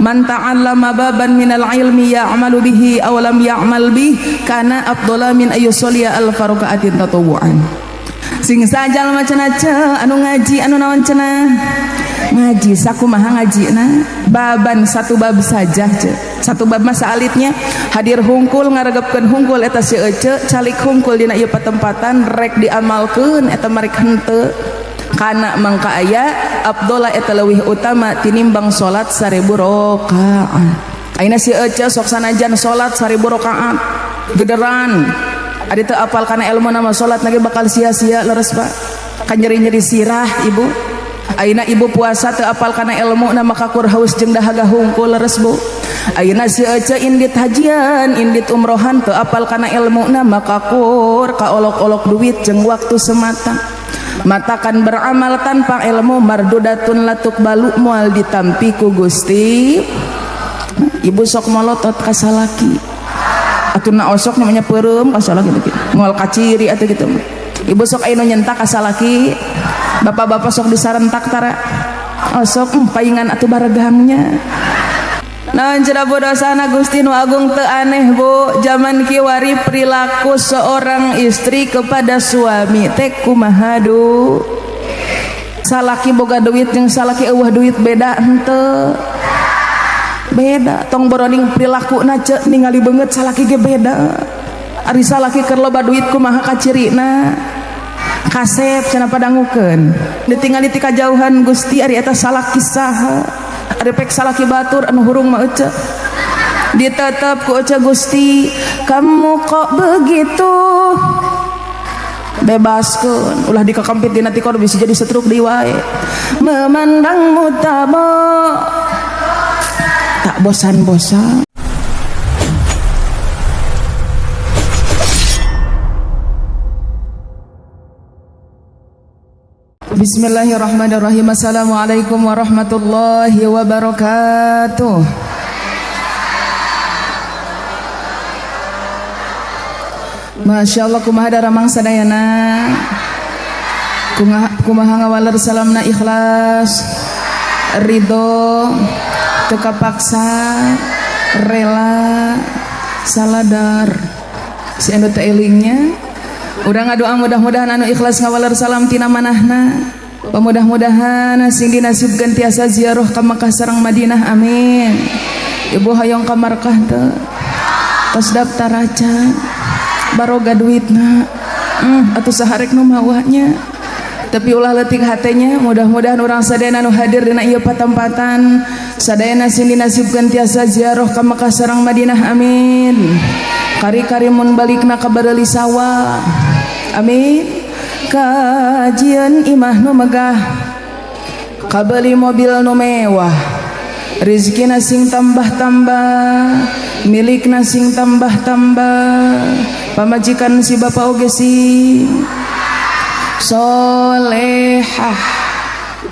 Man ta'allama baban minal ilmi ya'malu bihi aw lam ya'mal bih kana afdhala min ayyusolliya alfa raka'atin tatawwu'an. Sing sajal cenah anu ngaji anu naon cenah ngaji sakumaha ngajina baban satu bab saja ce. Satu bab masa alitnya hadir hungkul ngaregepkeun hungkul eta si ece calik hungkul dina ieu patempatan rek diamalkeun eta marek henteu kana mangka aya abdullah eta leuwih utama tinimbang salat 1000 rakaat. Ayeuna si ece sok sanajan salat 1000 rakaat gederan ari teu apal kana ilmu nama salat lagi bakal sia-sia leres Pak kan nyeri-nyeri sirah ibu. Ayeuna ibu puasa teu apal kana ilmu na maka kur haus jeung dahaga hungkul leres Bu. Ayeuna si ece indit hajian indit umrohan teu apal kana ilmu na maka kur kaolok-olok duit jeung waktu semata. Matakan beramal tanpa ilmu mardudatun latuk balu moal ditampi ku Gusti. Ibu sok molotot ka salaki atuh na osok namanya peureum ka salaki gitu moal kaciri atuh gitu. Ibu sok aya nu nyentak ka salaki, bapak-bapak sok disarentak tara osok paingan atuh baregangnya. Naon cenah bodosana Gusti nu Agung teu aneh Bu, zaman kiwari perilaku seorang istri kepada suami teh kumaha du? Salaki boga duit jeung salaki eueuh duit beda henteu? Beda. Tong boroning perilakuna ce ningali beungeut salaki ge beda. Ari salaki keur loba duit kumaha kacirina? Kasep cenah padangukeun. Ditingali ti kajauhan Gusti ari eta salaki saha? Ari pek salaki batur anu hurung mah ece. Ditetep ku ece Gusti, kamu kok begitu? Bebaskeun, ulah dikakampit dina tikor bisa jadi setruk deui wae. Memandangmu tak bosan-bosan. Bismillahirrahmanirrahim. Assalamualaikum warahmatullahi wabarakatuh. Masya Allah kumaha daramang sadayana. Kumaha ngawaler salamna ikhlas, ridho, teu kapaksa, rela, saladar. Si anu teh elingnya. Urang ngadoa mudah-mudahan anu ikhlas ngawaler salam tina manahna. Mudah-mudahan sing dinasibkeun tiasa ziarah ka Makkah sareng Madinah. Amin. Ibu hoyong ka Markah teu? Tos daftar acan. Baroga duitna. Atuh saharek nu mawahnya. Tapi ulah leutik hatenya, mudah-mudahan urang sadayana anu hadir dina ieu patempatan sadayana sing dinasibkeun tiasa ziarah ka Makkah sareng Madinah. Amin. Kari-kari mun balikna ka bareuli sawah. Amin. Kajian imah nu megah, kabeli mobil nu mewah, rizkina sing tambah-tambah, milikna sing tambah-tambah, pamajikan si bapak oge sing solehah.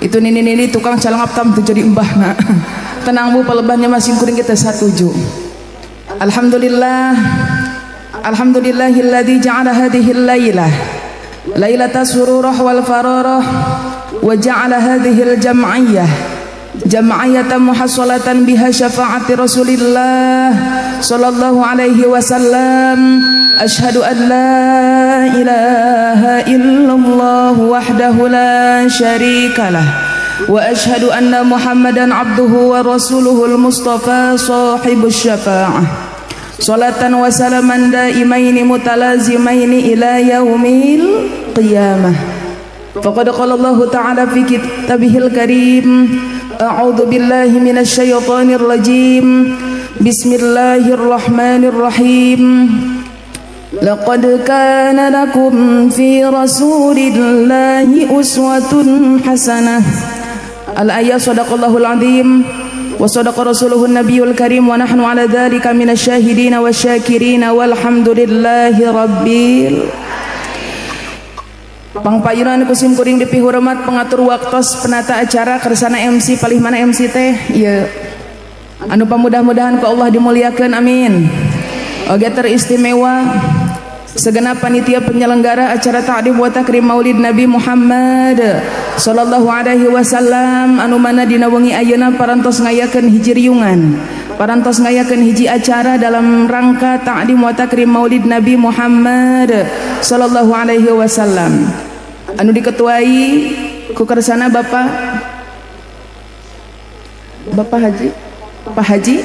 Itu nini-nini tukang calangap tam tuh jadi mbahna. Tenang Bu, palebahnya masing kuring kita satuju. Alhamdulillah. Alhamdulillahilladzi ja'ala hadhihi al-lailah lailata sururah wal fararah wa ja'ala hadhihi al-jam'iyyah jam'iyatan muhassalatan biha syafaati Rasulillah sallallahu alaihi wasallam. Ashhadu an la ilaha illallah wahdahu la syarikalah wa ashhadu anna Muhammadan abduhu wa rasuluhul mustafa sahibus syafa'ah. Salatan wa salaman daimaini mutalazimaini ila yaumil qiyamah. Faqad qala Allah ta'ala fi kitabihil karim, a'udzu billahi minasy syaithanir rajim. Bismillahirrahmanirrahim. Laqad kana lakum fi rasulillahi uswatun hasanah. Al-ayat sadaqallahul azim wa sadaqa rasuluhun nabiyul karim wa nahnu ala dzalika minasyahidin wasyakirin walhamdulillahi rabbil. Pangpayunan kusim kuring dipihormat pengatur waktos penata acara kersana MC palih mana MC teh ieu anu pamudah-mudahan ku Allah dimuliakeun amin. Oge teristimewa Segenap panitia penyelenggara acara Ta'dim wa Takrim Maulid Nabi Muhammad sallallahu alaihi wasallam anu mana dina wengi ayeuna parantos ngayakeun hiji riungan, parantos ngayakeun hiji acara dalam rangka Ta'dim wa Takrim Maulid Nabi Muhammad sallallahu alaihi wasallam anu diketuai ku kersana Bapak Bapak Haji, Pak Haji,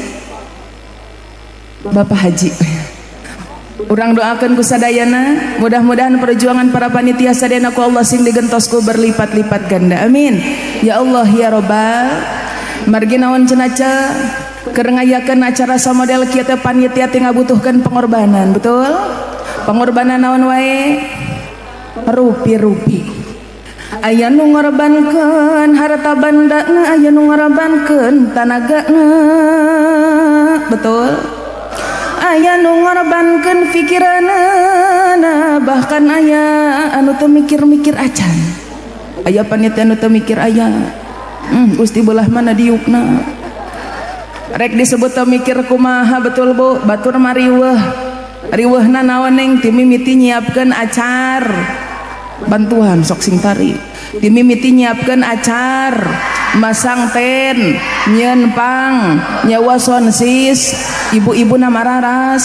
Bapak Haji. Urang doakan ku sadayana, mudah-mudahan perjuangan para panitia sadayana ku Allah sing digentos ku berlipat-lipat ganda. Amin. Ya Allah ya Robbal. Margi naon cenah keur ngayakeun acara samodel kieu teh panitia teh ngabutuhkeun pengorbanan, betul? Pengorbanan naon wae? Rupi-rupi. Aya nu ngorbankeun harta bandana, aya nu ngorbankeun tanagana. Betul? Aya nu ngorbankeun pikiranana, bahkan aya anu teu mikir-mikir acan. Aya panitia anu teu mikir aya. Gusti, belah mana diukna? Rek disebut teu mikir kumaha, betul, Bu? Batur mah riweuh. Riweuhna naon, Neng? Ti mimiti nyiapkeun acar. Bantuan sok sing tari. Ti mimiti nyiapkeun acar, masang ten, nyieun pang, nyewa soundsis, ibu-ibu mararas.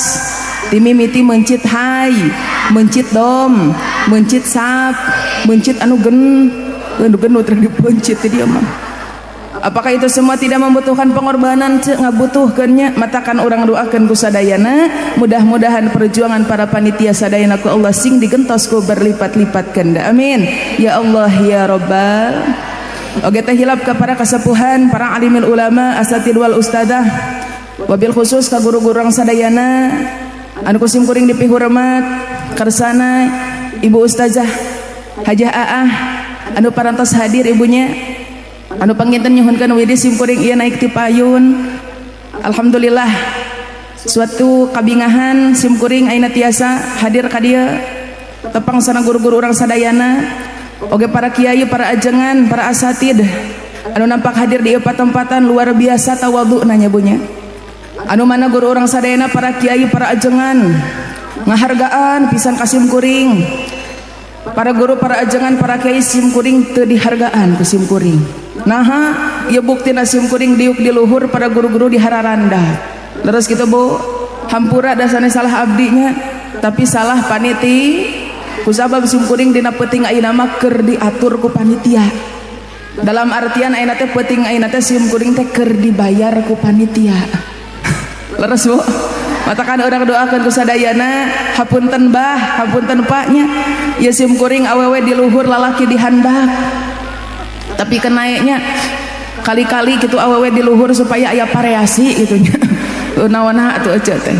Ti mimiti meuncit hai, meuncit dom, meuncit sap, meuncit anu gen, anu gendut rek dipeuncit ti dia mah. Apakah itu semua tidak membutuhkan pengorbanan? Cek ngabutuhkeunnya. Matakan urang doakeun ku sadayana, mudah-mudahan perjuangan para panitia sadayana ku Allah sing digentos ku berlipat-lipat ganda. Amin. Ya Allah ya Rabbal. Oge teh hilap ka para kasepuhan, para alimil ulama, asatid wal ustadzah, wabil khusus ka guru-guru urang sadayana anu ku sim kuring dipihormat, kersana Ibu Ustazah Hajah Aah anu parantos hadir, ibunya anu panginten nyuhunkeun widi sim kuring ieu naik ti payun. Alhamdulillah, suatu kabingahan sim kuring ayeuna tiasa hadir ka dieu tepang sareng guru-guru urang sadayana, oge para kiai, para ajengan, para asatid anu nampak hadir di ieu patempatan. Luar biasa tawadhu nanya bunya, anu mana guru urang sadayana, para kiai, para ajengan ngahargaan pisan ka sim kuring. Para guru, para ajengan, para kiai sim kuring teu dihargaan ku sim kuring. Naha? Ieu buktina sim kuring diuk di luhur, para guru-guru di hararanda. Terus gitu, Bu, hampura dasarnya salah abdinya, tapi salah paniti, kusabab sim kuring dina peuting ayeuna mah keur diatur ku panitia. Dalam artian ayeuna teh, peuting ayeuna teh sim kuring teh keur dibayar ku panitia. Leres, Bu? Matakan urang doakeun ku sadayana. Hapunten Bah, hapunten Pak nya. Ya, sim kuring awewe di luhur, lalaki di handap, tapi kenaiknya kali-kali gitu awewe di luhur supaya aya variasi gitu nya. Naon atuh ece teh.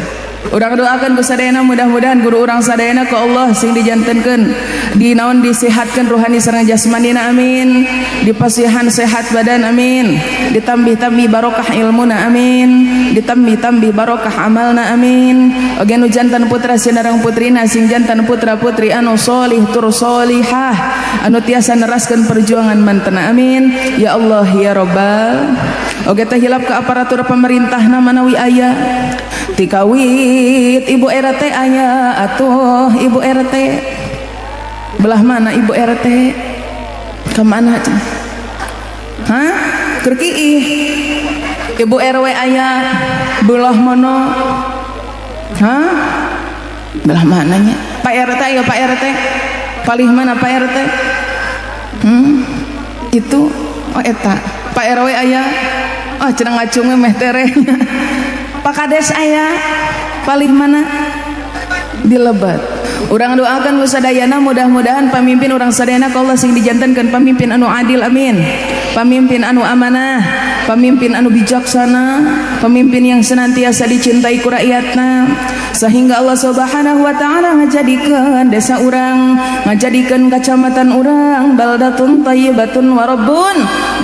Urang doakan ku sadayana, mudah-mudahan guru urang sadayana ku Allah sing dijantenkeun di naon, disehatkeun ruhani sareng jasmanina, amin. Dipasihan sehat badan, amin. Ditambih-tambih barokah ilmuna, amin. Ditambih-tambih barokah amalna, amin. Oge nu jantan putra sinareng putrina sing jantan putra putri anu solih tur solihah anu tiasa neraskeun perjuangan mantena, amin. Ya Allah ya Rabbal. Oge teh hilap ke aparatur pemerintah manawi aya, tikawit Ibu RT aya atuh. Ibu RT belah mana? Ibu RT ke mana? Hah? Keur kiih. Ibu RW aya belah mana? Hah? Belah mananya? Pak RT ya, Pak RT palih mana, Pak RT? Itu, oh, eta Pak RW aya. Oh, cenah ngacung meh tereh. Pak Kades aya palih mana? Di lebat. Urang doakan ku sadayana, mudah-mudahan pamimpin urang sadayana ku Allah sing dijantenkeun pamimpin anu adil, amin. Pamimpin anu amanah, pamimpin anu bijaksana, pemimpin yang senantiasa dicintai ku rakyatna, sehingga Allah Subhanahu wa taala ngajadikeun desa urang, ngajadikeun kacamatan urang baldatun thayyibatun wa rabbun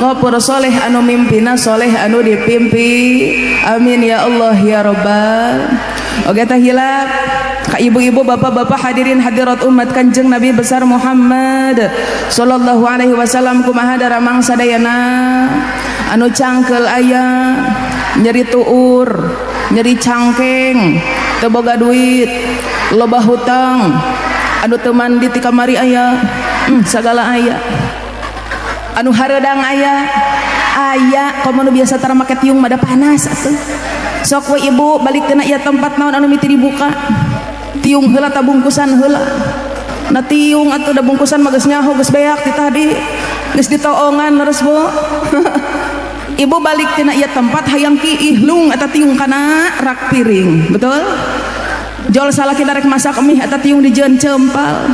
ghafur, soleh anu mimpina, soleh anu dipimpi, amin ya Allah ya Rabbal. Oke, teh hilap ka ibu-ibu, bapak-bapak, hadirin hadirat umat Kanjeng Nabi besar Muhammad sallallahu alaihi wasallam, kumaha daramang sadayana? Anu cangkel aya, nyeri tuur, nyeri cangkeng, teu boga duit. Loba hutang, anu teu mandi ti kamari aya, sagala aya. Anu hareudang aya, aya komo nu biasa tara make tiung mah da panas atuh. Sok we ibu balik tina ieu tempat naon anu miti dibuka. Tiung heula ta bungkusan heula. Na tiung atuh da bungkusan mah geus nyaho geus beak ti tadi. Geus ditoongan leres Bu. Ibu balik tina ieu tempat hayang kiih lung eta tiung kana rak piring, betul? Jol salah kita rek masak mie eta tiung dijieun cempal.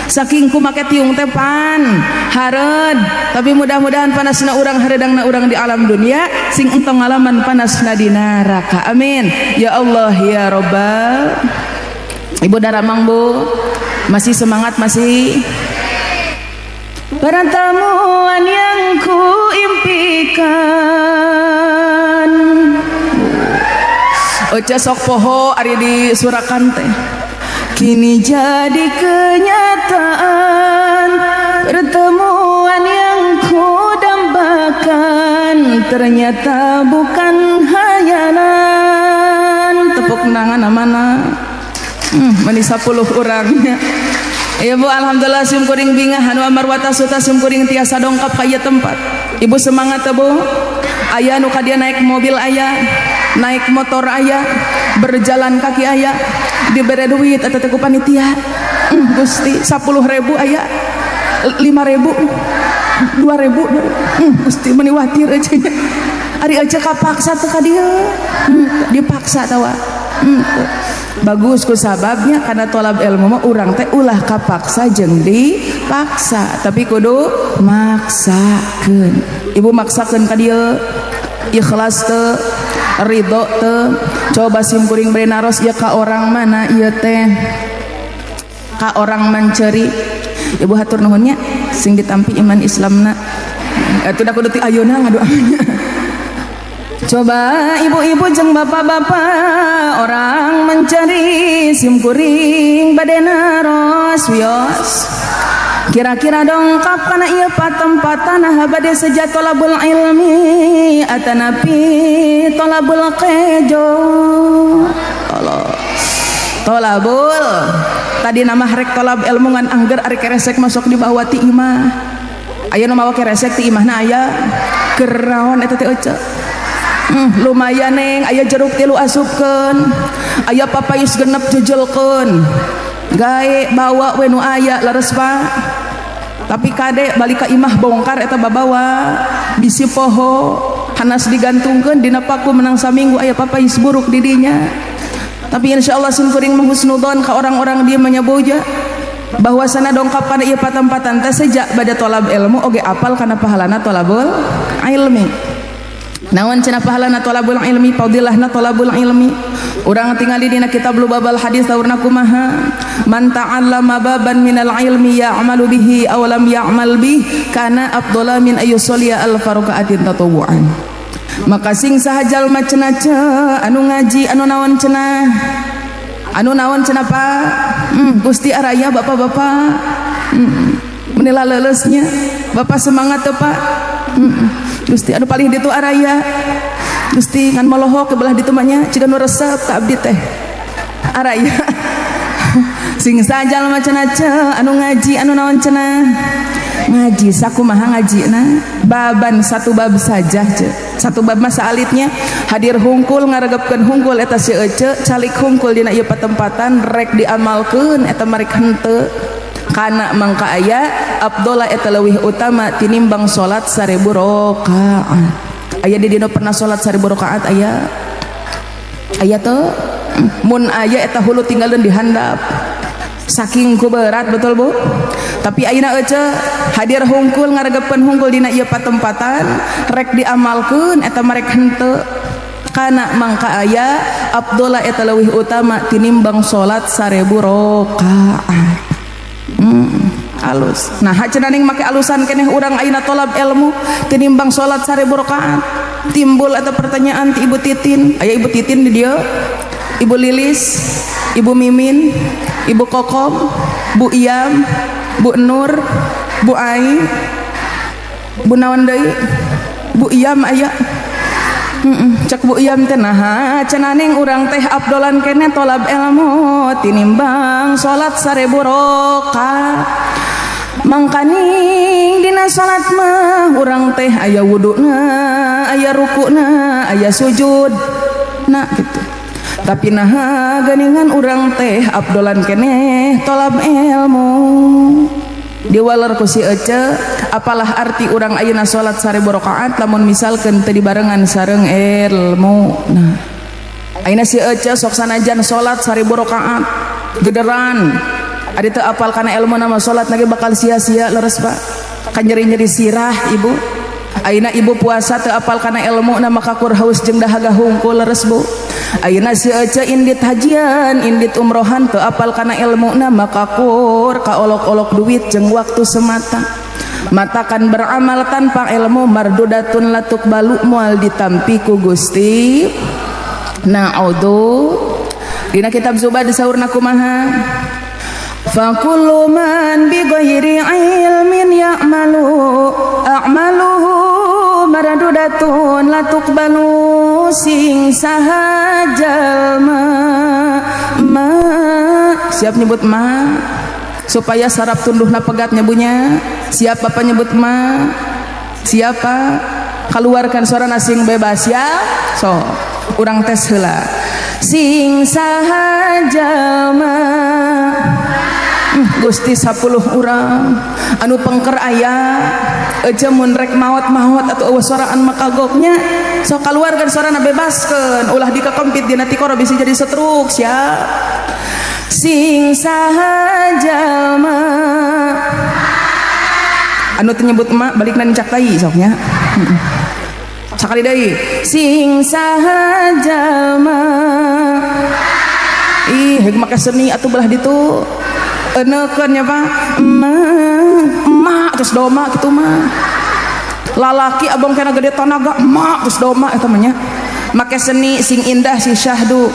Saking ku make tiung teh pan hareud, tapi mudah-mudahan panasna urang hareudangna urang di alam dunia sing entong ngalaman panasna di neraka. Amin. Ya Allah ya Rabbal. Ibu daramang Bu, masih semangat masih? Pertemuan yang ku impikan. Oce sok poho ari di surakan teh. Kini jadi kenyataan, pertemuan yang ku dambakan ternyata bukan hayalan. Tepuk tangan mana? Meni 10 orangnya. Ibu alhamdulillah sim kuring bingah anu amarwata suta sim kuring tiasa dongkap ka ieu tempat. Ibu semangat teh Bu. Aya nu ka dia naik mobil aya, naik motor aya, berjalan kaki aya, dibere duit eta teh ku panitia. Gusti 10.000 aya, 5.000, 2.000. Gusti meni watir aja nya. Ari aja kapaksa teh ka dieu. Dipaksa tawa. Bagus ku sababnya karena tolab ilmu mah urang teh ulah kapaksa jeung dipaksa tapi kudu maksakeun. Ibu maksakeun ka dieu ikhlas teu, ridho teu. Coba sim kuring bere naros ieu ka orang mana ieu teh? Ka orang Manceri. Ibu hatur nuhun nya sing ditampi iman Islamna. Atuh da kudu ti ayeuna ngadoanya. Coba ibu-ibu jeung bapak-bapak orang mencari sim kuring bade naros wios. Kira-kira dongkap kana ieu patempatan nah bade seja tolabul ilmi atanapi tolabul kejo. Allah. Tolabul tadi nama rek tolab ilmu ngan angger ari keresek masuk di bawah ti imah. Aya nu mawa keresek ti imahna aya geraon eta teh ece. Lumayan neng aya jeruk tilu asupkeun, aya papayus genep jejelkeun, gae bawa we nu aya leres Pak. Tapi kade balik ka imah bongkar eta babawa bisi poho hanas digantungkeun dina paku menang saminggu aya papayus buruk di dinya. Tapi insyaallah sim kuring mah husnudon ka orang-orang dia menyaboja bahwasana dongkap kana ieu patempatan teh sejak bada tolab ilmu oge apal kana pahalana tolabul ilmi. Naon cenah pahalana tolabul ilmi, fadilahna tolabul ilmi. Urang tingali dina kitab Lubabal Hadis saurna kumaha? Man ta'allama baban minal ilmi ya'malu bihi aw lam ya'mal bih kana afdhala min ayyusalli alfa raka'atin tatawwu'an. Maka sing saha jalma cenah anu ngaji anu naon cenah? Anu naon cenah Pak? Gusti araya bapak-bapak. Menila leleusnya. Bapak semangat teu Pak? Gusti anu paling ditu araya. Gusti ngan molohok ke belah ditu mah nya ciga nu resep ka abdi teh. Araya. Sing saha jalma cenah anu ngaji anu naon cenah? Ngaji sakumaha ngajina? Baban satu bab saja ce. Satu bab mah saalitnya hadir hungkul ngaregepkeun hungkul eta si ece calik hungkul dina ieu patempatan rek diamalkeun eta marek henteu. Kana mangka aya abdullah eta leuwih utama tinimbang salat 1000 rakaat. Aya di dina pernah salat 1000 rakaat aya? Aya teu? Mun aya eta hulu tinggalkeun di handap. Saking ku berat betul Bu? Tapi ayeuna ece hadir hungkul ngaregepkeun hungkul dina ieu patempatan rek diamalkeun eta marek henteu. Kana mangka aya abdullah eta leuwih utama tinimbang salat 1000 rakaat. Alus. Nah, cenah ning make alusan keneh urang ayeuna tolab ilmu tinimbang salat 1000 rakaat. Timbul eta pertanyaan ti Ibu Titin. Aya Ibu Titin di dieu? Ibu Lilis, Ibu Mimin, Ibu Kokom, Bu Iam, Bu Nur, Bu Ai, Bu naon deui? Bu Iam aya. Cek Bu Iyam teh, naha cenah ning urang teh abdolan kene tolab ilmu tinimbang salat 1000 rakaat? Mangkaning dina salat mah urang teh aya wuduna, aya rukuna, aya sujud nah gitu. Tapi naha geningan urang teh abdolan kene tolab ilmu? Diwaler ku si Ece, apalah arti urang ayeuna salat 1000 rakaat lamun misalkeun teu dibarengan sareng ilmu? Nah, ayeuna si Ece sok sanajan salat 1000 rakaat gederan, ari teu apal kana ilmu nama salat lagi bakal sia-sia. Leres, Pak? Kan nyeri-nyeri sirah ibu. Ayeuna ibu puasa teu apal kana ilmu nama kakur haus jeung dahaga hungkul. Leres, Bu? Ayeuna si Ece indit hajian, indit umrohan, teu apal kana ilmu nama kakur kaolok-olok duit jeung waktu semata. Matakan beramal tanpa ilmu mardudatun la tuqbalu, moal ditampi ku Gusti. Na'udzu. Dina kitab Zubad saurna kumaha? Fakullu man bi ghairi ilmin ya'malu a'maluhu mardudatun la tuqbalu. Sing saha jalma ma, siap nyebut ma supaya saraf tunduhna pegat nyebunya. Siapa bapak nyebut ma? Siapa? Keluarkan suara sing bebas ya. So urang tes heula. Sing saha jalma. Gusti, 10 urang anu pengker aya aja. Mun rek maot-maot atau eueuh soraan makagoknya. So keluarkan suarana, bebaskeun, ulah dikekempit dina tikoro, bisa jadi stroke. Siap? Sing saha jalma. Anu teu nyebut emak balikna nincak tai sok nya. Sakali deui. Sing saha jalma. Ih, heug make seni atuh belah ditu. Eunekeun nya, Pak. Emak, emak terus doma kitu mah. Lalaki abong kena gede tanaga, emak terus doma eta mah nya. Make seni sing indah, sing syahdu.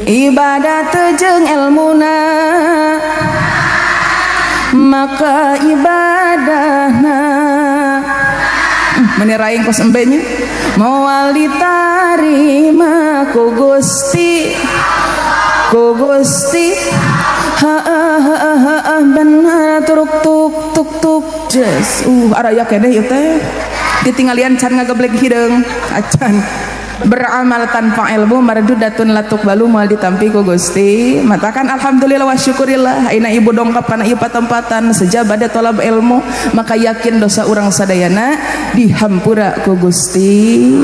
Ibadah jeung ilmuna maka ibadahna meni raing kos embe nya, moal ditarima ku Gusti, ku Gusti. Ha ha ha ha, benar. Turuk tuk tuk tuk jes. Araya keneh ieu teh, ditinggalian can ngageblek hideung acan. Beramal tanpa ilmu mardudatun la tuqbalu, moal ditampi ku Gusti. Matakan alhamdulillah wa syukurillah, ayeuna ibu dongkap kana ieu patempatan sejaba tolab ilmu, maka yakin dosa urang sadayana dihampura ku Gusti.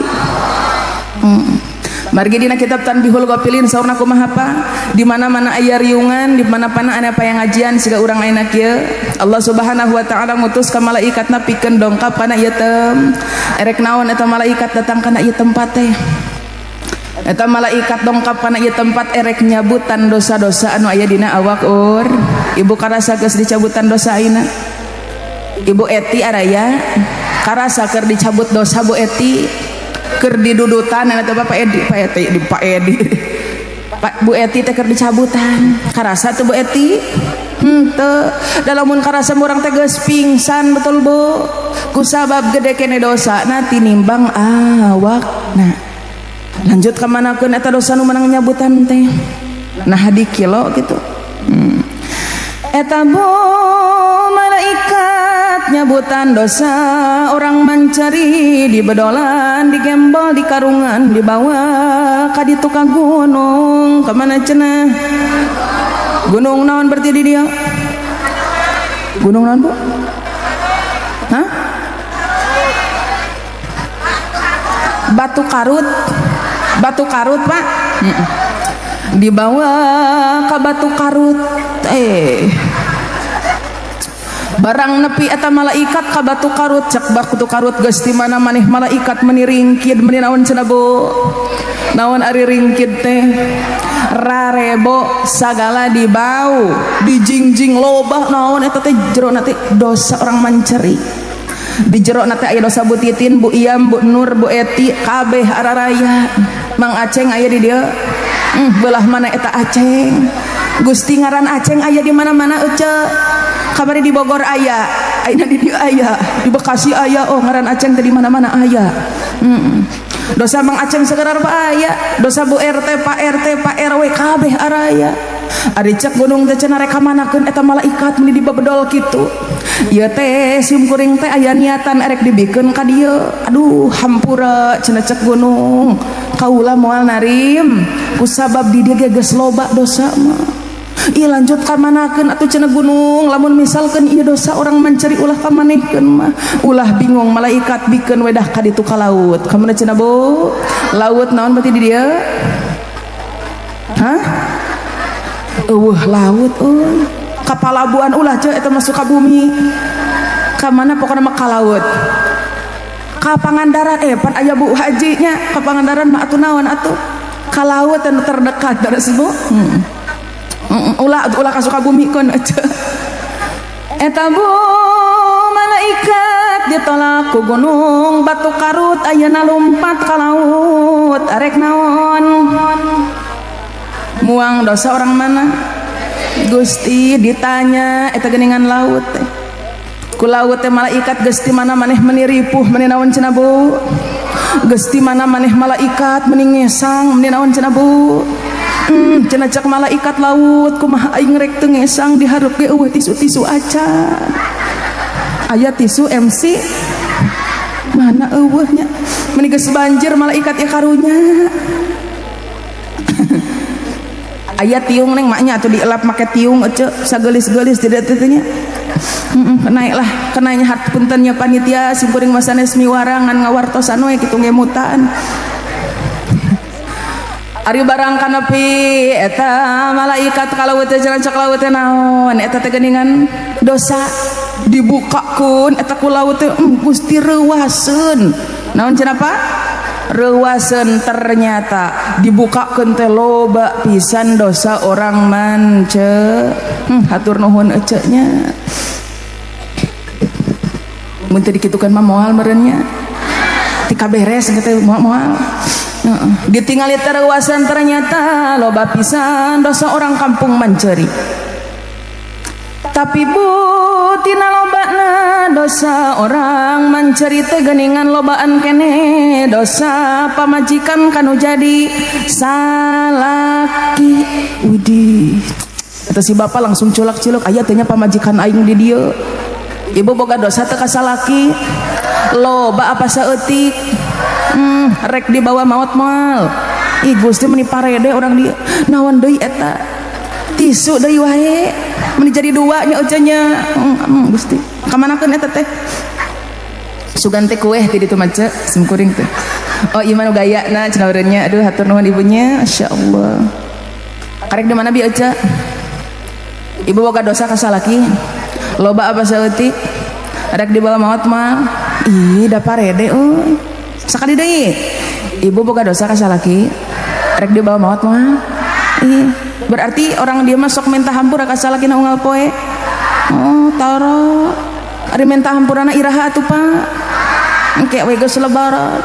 Margi dina kitab Tanbihul Ghafilin saurna kumaha, Pak? Di mana-mana aya riungan, di mana-mana aya pangajian siga urang ayeuna kieu, Allah Subhanahu wa taala ngutus ka malaikatna pikeun dongkap kana ieu tem. Erek naon eta malaikat datang kana ieu tempat teh? Eta malaikat dongkap kana ieu tempat erek nyabutan dosa-dosa anu aya dina awak ur. Ibu karasa geus dicabutan dosa ayeuna? Ibu Eti araya karasa keur dicabut dosa? Bu Eti keur didudutan eta? Bapak Edi, Pak Eti, di Pak Edi, Pak, Bu Eti teh keur dicabutan, karasa tuh Bu Eti? Henteu. Dalamun karasa urang teh geus pingsan, betul, Bu? Kusabab gede kene dosa na tinimbang awak. Nah, lanjut ka manakeun eta dosa nu menang nyabutan teh? Nah, di kilo gitu. Eta Bu malaikat nyabutan dosa orang mencari di bedolan, di gembol, di karungan, dibawa ka ditu ka gunung. Kemana cenah gunung naon berarti di dia? Gunung naon, Bu? Hah? Batu Karut. Batu Karut, Pak. Dibawa ke Batu Karut. Barang nepi eta malaikat ka Batu Karut, cek Batu Karut, "Geus di mana maneh malaikat meni ringkid?" Meni naon cenah, Bu? Naon ari ringkid teh? Rarebo sagala dibau, dijingjing loba naon eta teh, jero teh dosa orang manceri. Di jero teh aya dosa Bu Titin, Bu Iam, Bu Nur, Bu Eti, kabeh araraya. Mang Aceng aya di dieu? Belah mana eta Aceng? Gusti, ngaran Aceng aya di mana-mana. Ece kamari di Bogor aya, ayeuna di dieu aya, di Bekasi aya. Oh, ngaran Aceng teh di mana-mana aya. Dosa Mang Acem sekedar aya, dosa Bu RT, Pak RT, Pak RW kabeh araya. Ari cek gunung teh cenah rek kamanakeun eta malaikat meni dibebedol kitu. Ieu teh sim kuring teh aya niatan erek dibikeun ka dieu. Aduh hampura cenah cek gunung. Kaula moal narim kusabab di dieu ge geus loba dosa mah. Ih lanjut kamanakeun atuh cenah gunung, lamun misalkeun ieu dosa orang mencari ulah kamanehkeun mah. Ulah bingung malaikat bikeun wedah ka ditu ka laut. Kamana cenah Bu? Laut naon berarti di dieu? Hah? Eueuh laut euy. Ka palabuhan ulah ceu eta masuk ka bumi. Ka mana pokona mah ka laut. Ka Pangandaran pan aya Bu Haji nya, ka Pangandaran mah atuh naon atuh? Ka laut anu terdekat terus Bu. Ulah ulah ka Sukabumi keun aja. Eta Bu malaikat ditolak ku gunung batu karut ayeuna lumpat ka laut arek naon? Muang dosa orang mana? Gusti ditanya eta geuningan laut teh. Ku laut teh malaikat Gusti mana maneh meni ripuh meni naon cenah Bu? Gusti mana maneh malaikat meni ngesang meni naon cenah Bu? Cenah cek malaikat laut kumaha aing rek teu ngesang dihareup ge eueuh tisu-tisu acan. Aya tisu MC mana eueuh nya? Meni geus banjir malaikat ya karunya. Aya tiung neng maknya atau dielap make tiung ece sagelis-gelis tidak teh nya. Naik lah kenanya hat puntennya panitia simkuring masanes miwarangan ngawartosan we kitu ngemutan. Ari barang kanapi eta malaikat ka laut teh jalan cek laut teh naon eta teh geuningan dosa dibukakeun eta ku laut teh Gusti reuaseun. Naon cenah Pak? Reuaseun ternyata dibukakeun teh loba pisan dosa orang mance. Hatur nuhun ece nya. Mun teu dikitukeun mah moal meureun nya. Ti kaberes teh moal. Ditingali terwasan ternyata loba pisan dosa orang kampung Manceri. Tapi Bu tina lobana dosa orang Manceri teh geuningan lobaan kene dosa pamajikan kanu jadi salaki. Widih. Eta si bapak langsung culak-culuk aya teh nya pamajikan aing di dieu. Ibu boga dosa teu ka salaki? Loba apa saeutik? Rek dibawa maot moal. Ih Gusti meni parede orang dia. Naon deui eta? Tisu deui wae. Meni jadi dua nya nya. Gusti. Kamanakeun eta teh? Sugan teh kueh ti ditu mah ce, simkuring teh. Oh ieu mah nu gayana cenah urangnya. Aduh hatur nuhun ibunya. Masyaallah. Karek di mana bi ece? Ibu boga dosa ka salaki? Loba apa saeutik? Rek dibawa maot mah. Ih da parede euy. Sakali deui. Ibu boga dosa ka salaki? Rek dibawa maot mah. Ih, berarti orang dia mah sok minta hampura ka salaki na unggal poe. Oh, tara. Ari minta hampurana iraha atuh Pak? Engke we geus lebaran.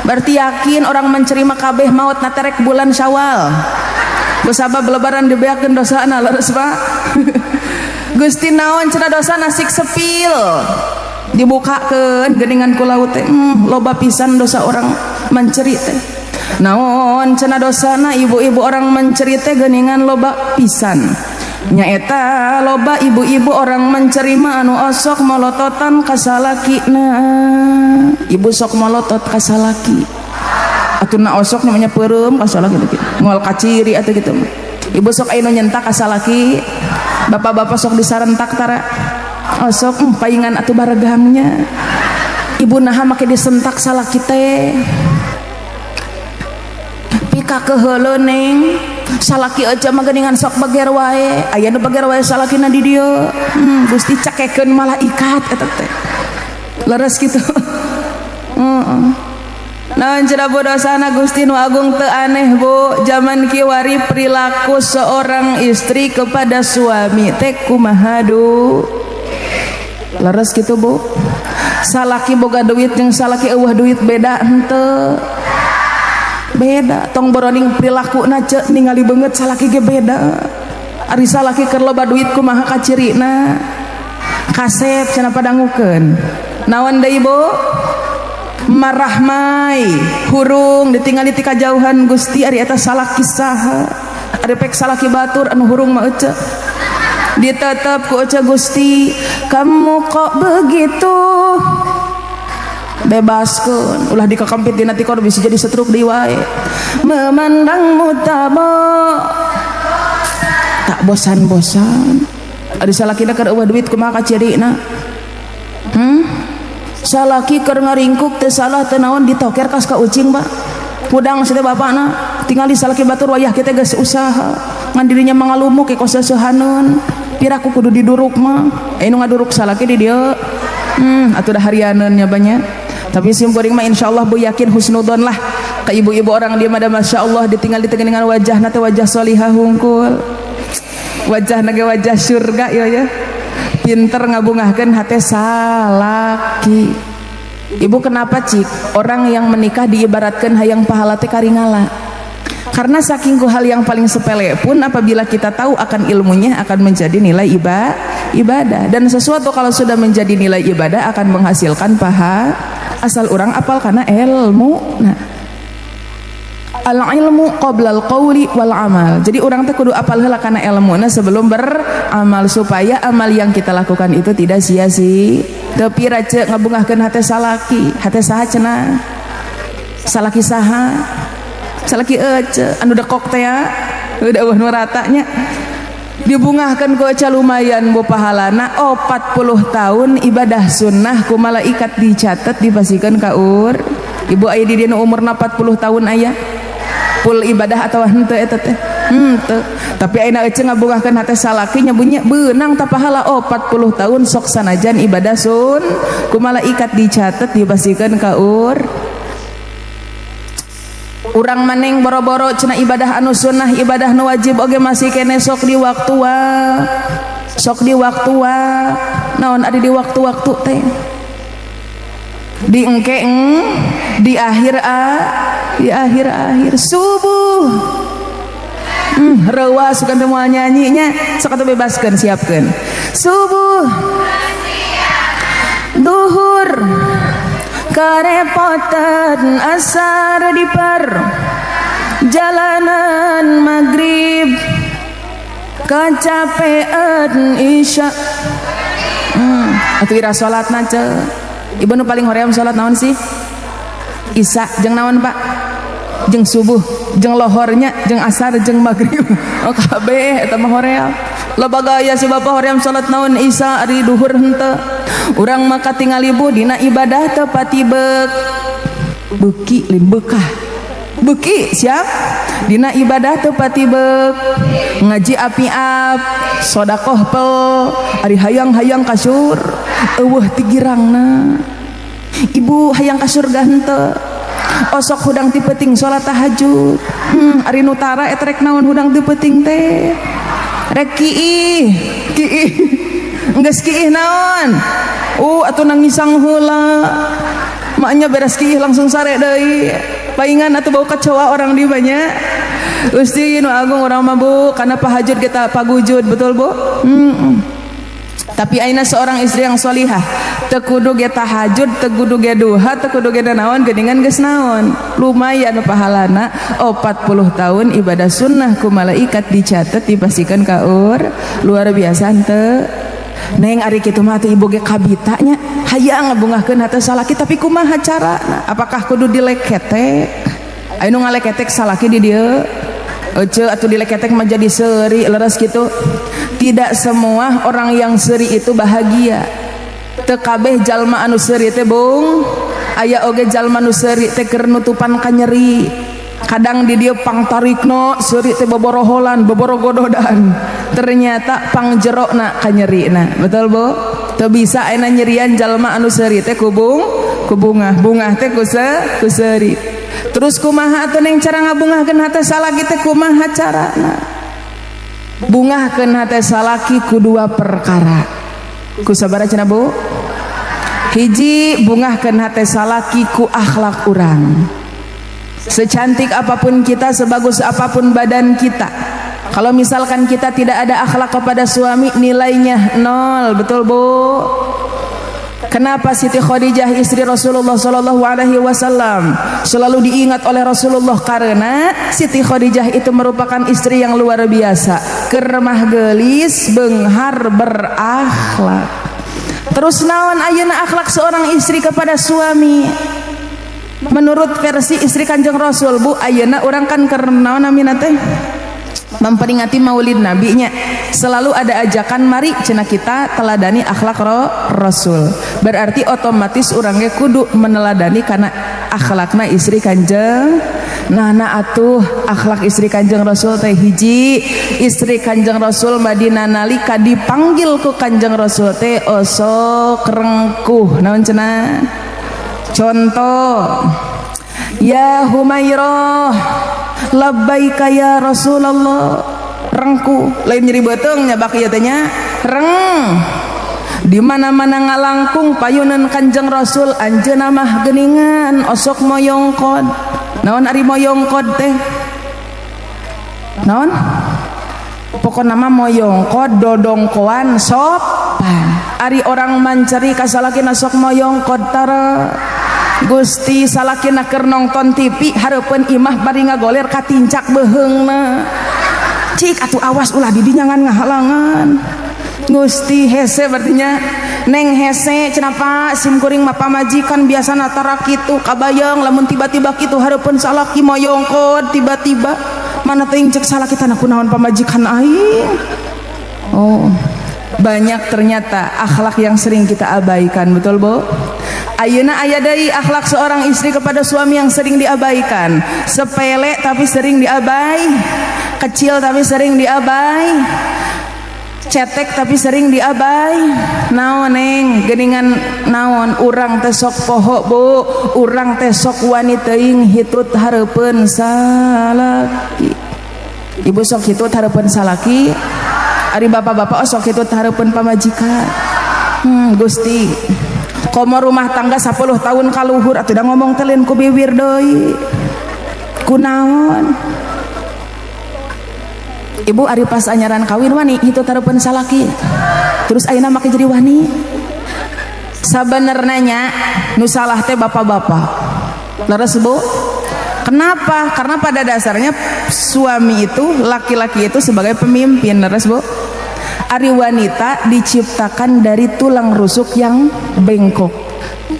Berarti yakin orang menceri mah kabeh maot na terek bulan Syawal. Kusabab lebaran dibeakeun dosana leres Pak. Gusti naon cenah dosa nasik sepil. Dibukakeun geuningan ku laut teh. Loba pisan dosa orang menceri teh. Naon cenah dosana ibu-ibu orang menceri teh geuningan loba pisan. Nyaeta loba ibu-ibu orang menceri mah anu osok molototan ka salakina. Ibu sok molotot ka salaki. Atuh na osok namanya peureum ka salaki gitu. Moal kaciri atuh gitu. Ibu sok aya nu nyentak ka salaki. Bapak-bapak sok disarentak tara. Osok paingan atuh baregangnya. Ibu naha make disentak salaki teh. Pika keheuleu neng. Salaki aja mah geuningan sok bager wae. Aya nu bager wae salakina di dieu. Gusti cakekeun malaikat eta teh. Leres kitu. Heeh. Naon cenah Bu dosana Gusti nu agung teu aneh Bu, zaman kiwari perilaku seorang istri kepada suami teh kumaha du? Leres kitu Bu. Salaki boga duit jeung salaki eueuh duit beda henteu? Beda. Tong boroning perilakuna ce ningali beungeut salaki ge beda. Ari salaki keur loba duit kumaha kacirina? Kasep cenah padangukeun. Naon deui Bu? Marahmai hurung ditinggali ti kajauhan. Gusti, ari eta salaki saha? Ari pek salaki batur anu hurung mah ece. Ditetep ku ece, "Gusti, kamu kok begitu?" Bebaskeun, ulah dikakempit dina tikor, bisa jadi setruk deui wae. Memandangmu tak bosan-bosan. Ari salakina keur euweuh duit, kumaha kacirina? Salaki keur ngaringkuk, teu salah teu naon, ditoker kas ka ucing, Pak. Hudang sih bapakna. Tinggal di salaki batur, wayah kita geus usaha ngan dirinya mangalumuk ke kos seuhaneun. Piraku kudu diduruk mah? Eh, nu ngaduruk salaki di dieu. Atuh dah harianeun nya banyak. Tapi simkuring mah insyaallah, Bu, yakin husnudon lah ke ibu-ibu orang dia mah. Masya Allah, ditinggal di dengan wajah nate wajah solihah hungkul, wajah nage wajah surga ya. Ya, pinter ngabungahkeun hate salaki. Ibu, kenapa cik orang yang menikah diibaratkan hayang pahala teh karingala? Karena saking ku hal yang paling sepele pun, apabila kita tahu akan ilmunya, akan menjadi nilai ibadah. Dan sesuatu kalau sudah menjadi nilai ibadah akan menghasilkan paha, asal orang apal karena ilmu. Nah, al ilmu qoblal qawli wal amal. Jadi orang teh kudu apal heula kana ilmuna sebelum beramal, supaya amal yang kita lakukan itu tidak sia-sia. Tapi raja ngabungahkeun hate salaki, hate saha cenah? Salaki saha? Salaki ece anu dekok teh ya, udah euweuh nu ratanya. Dibungahkan ku ece, lumayan, Bu, pahalana. 40 tahun ibadah sunnah ku malaikat dicatat, dipastikan kaur. Ibu, aya di dieu umurna 40 tahun, aya full ibadah atau henteu eta teh? Henteu. Tapi ayeuna ece ngabungahkeun hate salaki nya bunyi, beunang ta pahala 40 tahun sok sanajan ibadah sun ku malaikat dicatat, dipastikan kaur. Urang maneng boro-boro cenah ibadah anu sunnah, ibadah nu wajib oge masih kene sok di waktu wa, sok di waktu wa. Naon ada di waktu-waktu teh? Di engke eng, di akhir a, di akhir-akhir subuh. Rewas suka teh moal nyanyinya. Sok atuh, bebaskeun, siapkeun. Subuh, duhur karepotan, asar di perjalanan, maghrib kecapean, isya. Atuh ira salat ce? Ibu, nu paling hoream salat naon sih? Isya jeung naon, Pak? Jeung subuh, jeung lohornya, jeung asar, jeung maghrib. Oh, kabeh eta mah hoream. Loba gaya si bapak, hoream salat naon? Isya, ari duhur henteu. Urang maka tingali, Bu, dina ibadah teu pati beuk beuki, lain bekah, beuki. Siap, dina ibadah teu pati beuk, ngaji api-ap, sodakoh pel, ari hayang-hayang kasur euweuh tigirangna. Ibu, hayang ka surga henteu? Osok hudang ti peuting salat tahajud. Ari nu tara eta rek naon hudang ti peuting teh? Rek kiih kiih, geus kiih naon? Atuh nangisang heula maknya, beres kiih langsung sare deui. Paingan atuh bau kecoa orang di banyak. Gusti nu agung, urang mah, Bu, karena pahajud kita pagujud, betul, Bu? Tapi aina seorang istri yang solihah? Teu kudu ge tahajud, teu kudu ge duha, teu kudu ge naon, geuningan geus naon, lumayan pahalana. 40 tahun ibadah sunnah ku malaikat dicatat, dipastikan kaur. Luar biasa henteu, Neng? Ari kitu mah atuh ibu ge kabita nya, hayang ngabungahkeun hate salaki, tapi kumaha carana? Apakah kudu dileketek? Aya nu ngaleketek salaki di dieu? Ece atau dileketek mah jadi seuri, leres gitu. Tidak semua orang yang seuri itu bahagia. Teu kabeh jalma anu seuri teh bung. Aya oge jalma nu seuri teh keur nutupan kanyeri. Kadang di dieu pangtarikna seuri teh boboroholan, boborogododan, ternyata pangjerokna kanyerina. Betul, Bu? Teu bisa ayeuna nyerian jalma anu seuri teh kubung kubungah, bungah teh ku seuri. Terus kumaha atuh, Neng, cara ngabungahkeun hate salaki teh kumaha carana? Bungahkeun hate salaki ku dua perkara. Ku sabaraha cenah, Bu? Hiji, bungahkeun hate salaki ku akhlak urang. Secantik apapun kita, sebagus apapun badan kita, kalau misalkan kita tidak ada akhlak kepada suami, nilainya nol. Betul, Bu? Kenapa Siti Khadijah istri Rasulullah Shallallahu Alaihi Wasallam selalu diingat oleh Rasulullah? Karena Siti Khadijah itu merupakan istri yang luar biasa, kermah gelis, benghar, berakhlak. Terus naon ayeuna akhlak seorang istri kepada suami? Menurut versi istri Kanjeng Rasul, Bu, ayeuna urang kan keur naon namina teh? Memperingati Maulid Nabi nya, selalu ada ajakan, mari cenah kita teladani akhlak Rasul. Berarti otomatis urangnya kudu meneladani karena akhlakna istri Kanjeng. Nah, atuh akhlak istri Kanjeng Rasul teh hiji, istri Kanjeng Rasul Madinah nalika dipanggil ku Kanjeng Rasul teh osok rengkuh. Naon cenah? Contoh, "Ya Humairah." "Labbaika ya Rasulullah." Rengkuh, lain nyeri beuteung nya, bak ieu teh nya reng. Di mana-mana ngalangkung payunan Kanjeng Rasul, anjeunna mah geuningan osok moyongkod. Naon ari moyongkod teh? Naon? Pokokna mah moyongkod, dodongkoan sopan. Ari orang mancari ka salakina sok moyongkod tara? Gusti, salakina keur nongton TV hareupeun imah bari ngagoler, katincak beuheungna. "Cik atuh, awas, ulah di dinya ngan ngahalangan." Gusti, hese berartinya, Neng, hese cenah. "Pak, sim kuring mah pamajikan biasana tara kitu." Kabayang lamun tiba-tiba kitu hareupeun salaki moyongkod tiba-tiba, mana teuing cek salaki tanah kunaon pamajikan aing. Oh, banyak ternyata akhlak yang sering kita abaikan, betul, Bu? Ayeuna aya deui akhlak seorang istri kepada suami yang sering diabaikan, sepele tapi sering diabai, kecil tapi sering diabai, cetek tapi sering diabai. Naon, Neng? Geningan naon, urang teh sok poho, Bu. Urang teh sok wani teuing hitut hareupeun salaki. Ibu sok hitut hareupeun salaki? Ari bapak-bapak, oh, sok hitut hareupeun pamajikan? Gusti, komo rumah tangga 10 tahun kaluhur atuh da ngomong teh lain ku bibir deui, kunaon? Ibu, ari pas anyaran kawin wani hitut hareupeun salaki? Terus ayeuna make jadi wani? Sabenerna nya nu salah teh bapak-bapak, leres, Bu? Kenapa? Karena pada dasarnya suami itu, laki-laki itu sebagai pemimpin, leres, Bu? Ari wanita diciptakan dari tulang rusuk yang bengkok,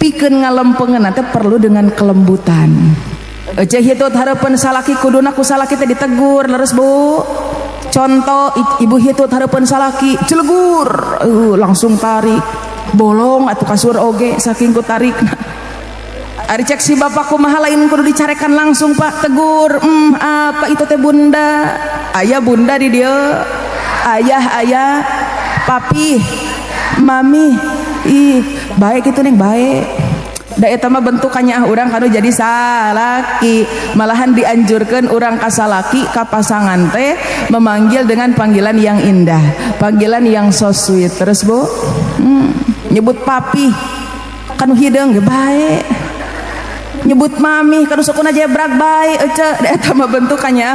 pikeun ngalempengeun teh perlu dengan kelembutan. Ece hitut hareupeun salaki kuduna ku salaki teh ditegur, leres, Bu? Contoh, ibu hitut hareupeun salaki, celegur, langsung tarik, bolong atuh kasur oge saking ku tarik. Ari cek si bapak kumaha? Lain kudu dicarekan langsung, Pak, tegur. Apa itu teh, Bunda? Ayah, Bunda di dia, ayah, ayah, papi, mami. Ih, baik itu, Neng, baik. Da eta mah bentukannya ah urang kanu jadi salaki. Malahan dianjurkan urang ka salaki, ka pasangan teh memanggil dengan panggilan yang indah, panggilan yang so sweet. Terus, Bu, nyebut papi kanu hideung ge bae, nyebut mami kanu sukuna jebrak bae. Ece, da eta mah bentukannya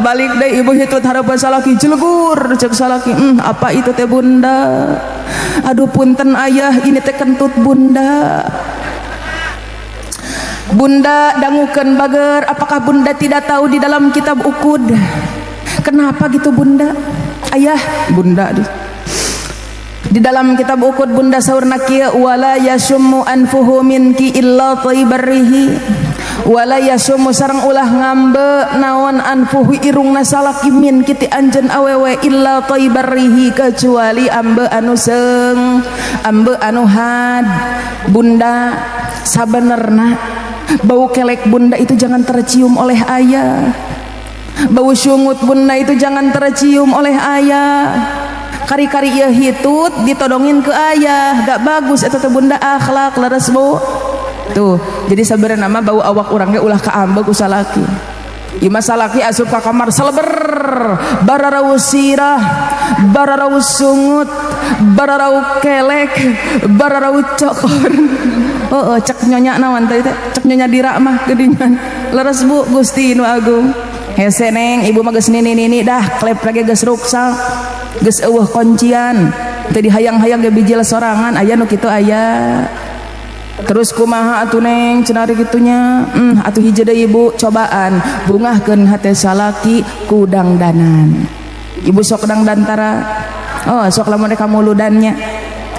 balik deh, ibu hitut hareupeun salaki, jelegur. Cek salaki, apa itu teh, Bunda?" "Aduh, punten, Ayah, ini teh kentut Bunda." "Bunda, dangukeun bager. Apakah Bunda tidak tahu di dalam kitab Uqud?" "Kenapa gitu, Bunda?" "Ayah, Bunda, di dalam kitab Uqud, Bunda, saurna kieu: wala yasummu anfuhu minki illa thayyibar rihi, wala yasummu sareng ulah ngambe naon anfuhu irungna salaki minki ti anjeun awewe illa thayyibar rihi kecuali ambe anu seung, ambe anu had. Bunda, sabenerna bau kelek Bunda itu jangan tercium oleh ayah, bau sungut Bunda itu jangan tercium oleh ayah. Kari-kari ieu hitut ditodongin ke ayah, gak bagus eta teh, Bunda, akhlak." Leres, Bu? Tuh, jadi sabenerna mah bau awak urang ge ulah kaambek ku salaki. Ieu mah salaki asup ka kamar seleber, bararau sirah, bararau sungut, bararau kelek, bararau cokor. Oh, cek nyonya naon tadi teh? Cek nyonya Dira mah geuningan. Leres, Bu? Gusti nu agung, hese, Neng. Ibu mah geus nini nini dah, klep lagi geus ruksak, geus eueuh kuncian. Teu dihayang-hayang ge bijil sorangan, aya nu kitu aya. Terus kumaha atuh, Neng, cenah ari kitunya? Atuh hiji deui, Ibu, cobaan bungahkeun hate salaki ku dangdanan. Ibu sok dangdan tara? Oh, sok lamun mereka muludannya.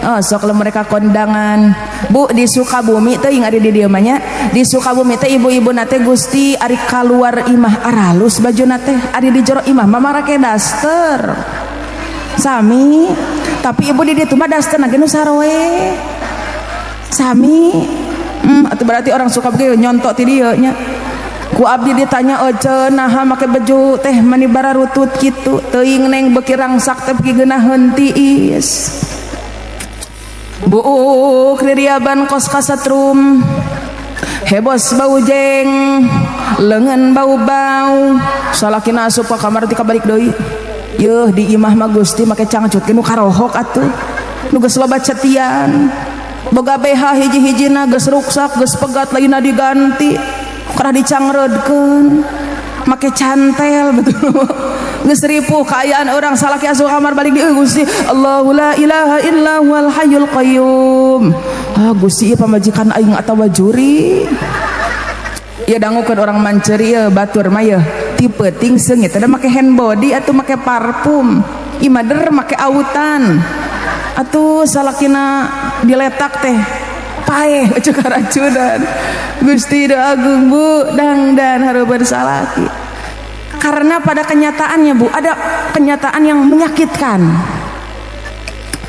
Oh, sok lamun mereka kondangan. Bu, di Sukabumi teh ari di dieu mah nya. Di Sukabumi teh ibu-ibu na teh, Gusti, ari kaluar imah aralus bajuna teh, ari di jero imah mah marake daster. Sami, tapi ibu di ditu mah daster ge nu saroe. Sami. Atau berarti orang Sukabumi nyontok ti dieu nya. Ku abdi ditanya, "Ece, naha make baju teh mani bararutut kitu?" "Teuing, Neng, beuki rangsak teh beuki geunaheun tiis." Buuk ririaban kos kasetrum, hebos bau jeng, leungeun bau-bau. Salakina asup ka kamar ti kabalik deui. Yeuh, di imah mah, Gusti, make cangcut ge nu karohok atuh. Nu geus loba cetian. Boga BH hiji-hijina geus ruksak, geus pegat, lainna diganti. Karena dicangreudkeun. Make cantel betul. Geus ripuh kaayaan orang, salaki asup kamar balik di, Gusti Allahu la ilaha illa huwal hayyul qayyum. Ah, Gusti, ieu pamajikan aing atawa juri? Ya, dangukeun orang manceri ya, batur mah ya ti peuting seungit ada make hand body atau make parfum, imader make autan atuh. Salakina diletak teh paeh cek karacunan. Gusti da agung, Bu, dangdan hareupeun salaki. Karena pada kenyataannya, Bu, ada kenyataan yang menyakitkan.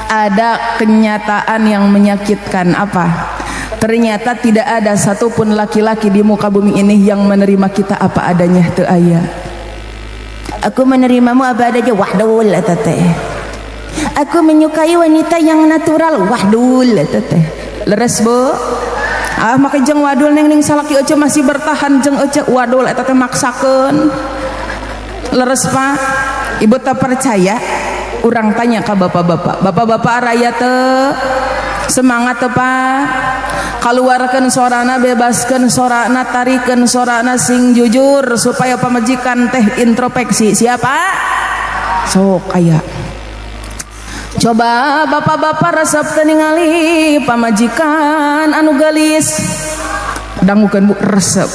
Ada kenyataan yang menyakitkan apa? Ternyata tidak ada satupun laki-laki di muka bumi ini yang menerima kita apa adanya, teu aya. "Aku menerimamu apa adanya," wahdul eta teh. "Aku menyukai wanita yang natural," wahdul eta teh. Leres, Bu? Ah, make jeung wadul, Neng, ning salaki ece masih bertahan jeung ece, wadul eta teh, maksakeun. Leres, Pak? Ibu tak percaya? Urang tanya ke bapak-bapak. Bapak-bapak raya teu? Semangat teu, Pak? Keluarkan sorana, bebaskan sorana, tarikan sorana sing jujur supaya pamajikan teh introspeksi. Siapa? Sok aya. Coba bapak-bapak resep teu ningali pamajikan anu gelis? Dangukeun, Bu, resep.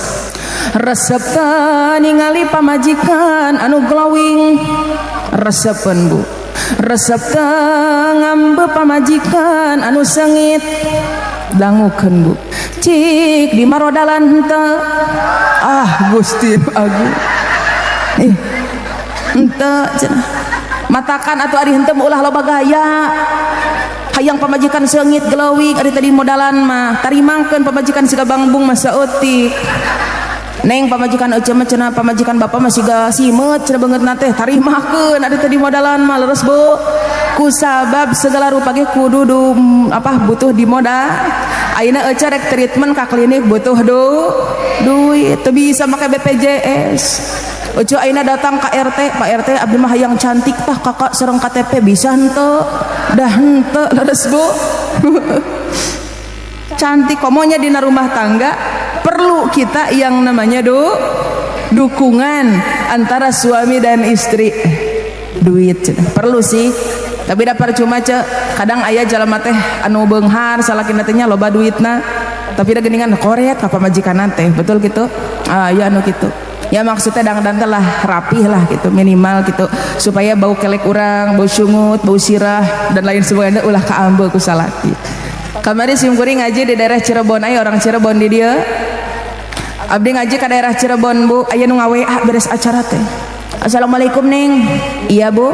Resep teu ningali pamajikan anu glowing? Resepeun, Bu. Resep teu ngambe pamajikan anu sengit? Dangukeun, Bu. Cik di marodalan henteu? Ah, Gusti agung. Eh, henteu cenah. Matakan atuh ari henteu ulah loba gaya. Hayang pamajikan seungit, glowing, ari tadi modalan mah tarimangkeun pamajikan siga bangbung mah saeutik. "Neng, pamajikan ece mah," cenah, "pamajikan bapak mah siga simeut," cenah, "beungeutna teh." Tarimakeun ari tadi modalan mah. Leres, Bu? Kusabab segala rupa ge kudu du, apa, butuh di modal. Ayeuna ece rek treatment ka klinik butuh duit, teu bisa make BPJS. Ece ayeuna datang ke RT, "Pak RT, abdi mah hayang cantik tah, kakak sareng KTP bisa henteu?" Dah henteu. Leres, Bu? Cantik komonya dina rumah tangga perlu kita yang namanya dukungan antara suami dan istri. Duit cenah. Perlu sih, tapi da percuma ce, kadang aya jalma teh anu beunghar salakina teh nya, loba duitna, tapi da geuningan koret ka pamajikan teh, betul gitu? Ah ya, anu gitu ya, maksudnya dangdan teh lah rapih lah gitu, minimal gitu, supaya bau kelek urang, bau sungut, bau sirah, dan lain sebagainya ulah kaambe ku salaki. Kamari simkuring ngaji di daerah Cirebon. Aya orang Cirebon di dieu? Abdi ngaji ke daerah Cirebon, Bu. Aya nu nga-WA beres acara teh, "Assalamualaikum, Neng." "Iya, Bu."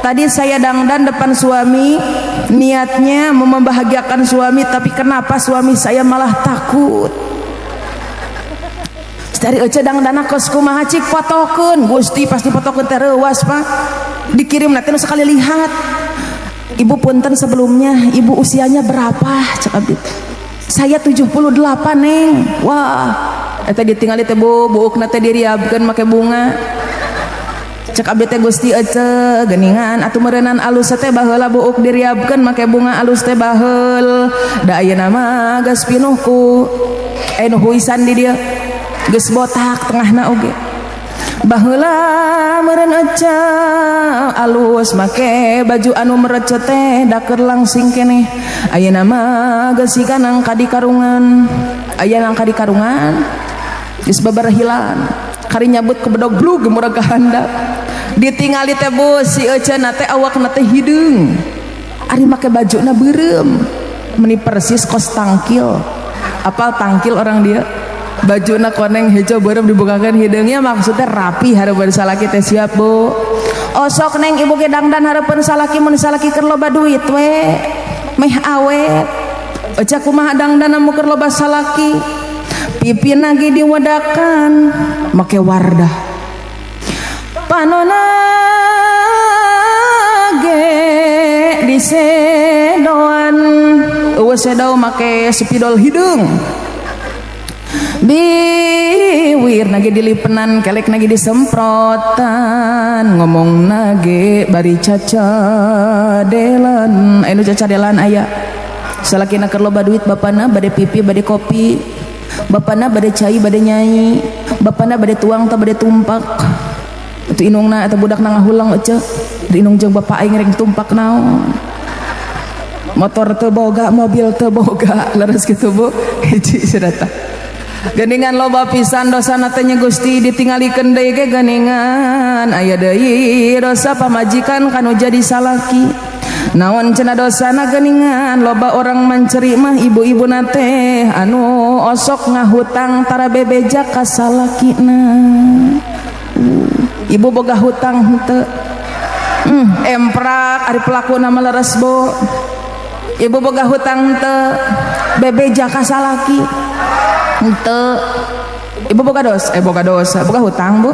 "Tadi saya dangdan depan suami, niatnya mau membahagiakan suami, tapi kenapa suami saya malah takut?" Dari ece dangdana kos kumaha, cik fotokeun. Gusti, pasti fotokeun teh reuwas, Pak. Dikirim nanti nu sekali lihat. "Ibu, punten sebelumnya, ibu usianya berapa?" cek abdi. "Saya 78, Neng." Wah, eta ditinggali teh, Bu, buukna teh diriabkeun make bunga. Cek abdi teh, "Gusti ece geuningan atuh meureunan alus teh baheula buuk diriabkeun make bunga alus teh baheul. Da ayeuna mah geus pinuh ku nu huisan di dieu. Geus botak tengahna oge." Baheula meureun ece alus make baju anu merecet teh da keur langsing keneh. Ayeuna mah geus siga nangka di karungan. Aya nangka di karungan geus babarahilan, kari nyabut ke bedog blug murag ka handap. Ditingali teh, Bu, si ece teh awakna teh hideung, ari make bajuna beureum, meni persis kos tangkil. Apal tangkil orang dia? Bajuna koneng hijau beureum, dibukakan hideungnya, maksudnya rapi hareupeun salaki teh. Siap, Bu? Osok, Neng, ibu ge dangdan hareupeun salaki mun salaki keur loba duit we meh awet. Ece kumaha dangdan mun keur loba salaki? Pipina ge diwedakan make wardah, panona ge disedoan, euweuh sedo make spidol hideung, biwir nage dilipenan, kelek nage disemprotan, ngomong nage bari cacadelan. Anu cacadelan aya salakina keur loba duit, bapana bade pipi bade kopi, bapana bade cai bade nyai, bapana bade tuang tah bade tumpak. Itu inungna atau budakna ngahulang, "Ece, di inung jeung bapak aing reng tumpak naon? Motor teu boga, mobil teu boga." Leres kitu, Bu? Hiji sadata geningan loba pisan dosana teh nya Gusti. Ditinggalikeun deui ge geningan aya deui dosa pamajikan kanu jadi salaki. Naon cenah dosana? Geningan loba orang manceri mah ibu-ibu teh anu osok ngahutang tara bebeja ka salakina. Ibu boga hutang henteu? Emprak ari pelakuna mah. Leres, Bu? Ibu boga hutang henteu? Bebeja ka salaki henteu? Ibu boga dosa, eh, boga dosa, boga hutang, Bu?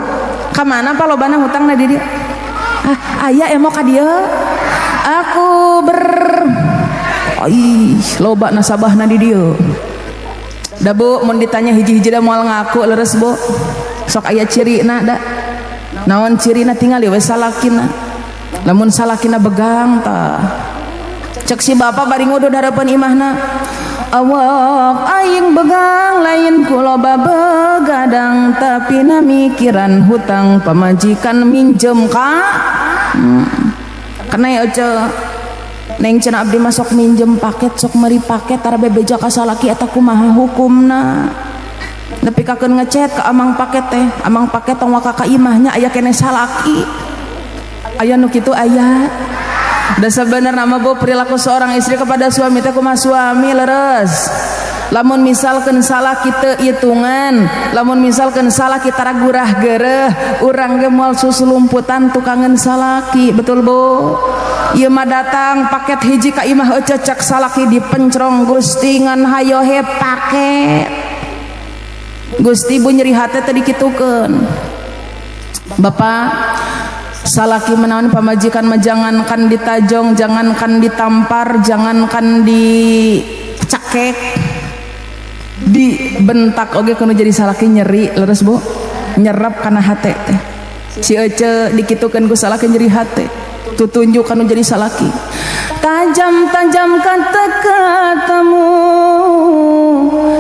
Ka mana pa lobana hutangna di dieu? Ah, aya emo ka dieu. Aku ber ih, loba nasabahna di dieu. Da, Bu, mun ditanya hiji-hiji da moal ngaku. Leres, Bu? Sok aya cirina da. Naon cirina? Tingali we salakina. Lamun salakina begang tah, cek si bapak bari ngudud harapan imahna, "Awak aing begang lain ku loba begadang, tapi na mikiran hutang pamajikan minjem ka." Karena ya ece, "Neng," cenah, "abdi masuk minjem paket, sok meri paket tara bebeja ka salaki, eta kumaha hukumna?" Nepi kakeun ngechat ke amang paket teh, "Amang paket, tong waka ka imahnya, aya keneh salaki." Aya nu kitu aya. Da sebenarnya mah, Bu, perilaku seorang istri kepada suami teh kumaha suami? Leres? Lamun misalkan salah kita hitungan, lamun misalkan salah kita ragurah gereh, urang ge moal susulumputan tukangan salaki. Betul, Bu? Ieu mah datang paket hiji ka imah ece, cek salaki dipencrong, "Gusti, ngan hayohe paket." Gusti, Bu, nyeri hate tadi kitukeun. Bapak, salaki menawan pamajikan mah jangankan ditajong, jangankan ditampar, jangankan dicakek, dibentak oge kudu jadi salaki nyeri. Leres, Bu? Nyerap kana hate teh. Si ece dikitukeun ku salaki nyeri hate, tutunjuk kanu jadi salaki, tajam-tajam kata-katamu,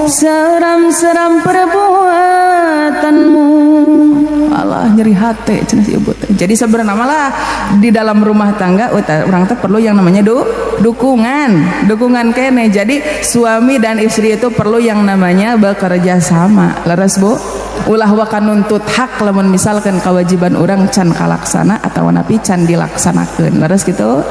seram-seram perbuatanmu. Allah, nyeri hati cenah si ibu teh. Jadi sebenarnya malah di dalam rumah tangga orang teh perlu yang namanya dukungan, dukungan kene. Jadi suami dan istri itu perlu yang namanya bekerja sama. Leres, Bu? Ulah waka nuntut hak lamun misalkan kewajiban orang can kalaksana atau napi can dilaksanakeun. Leres gitu?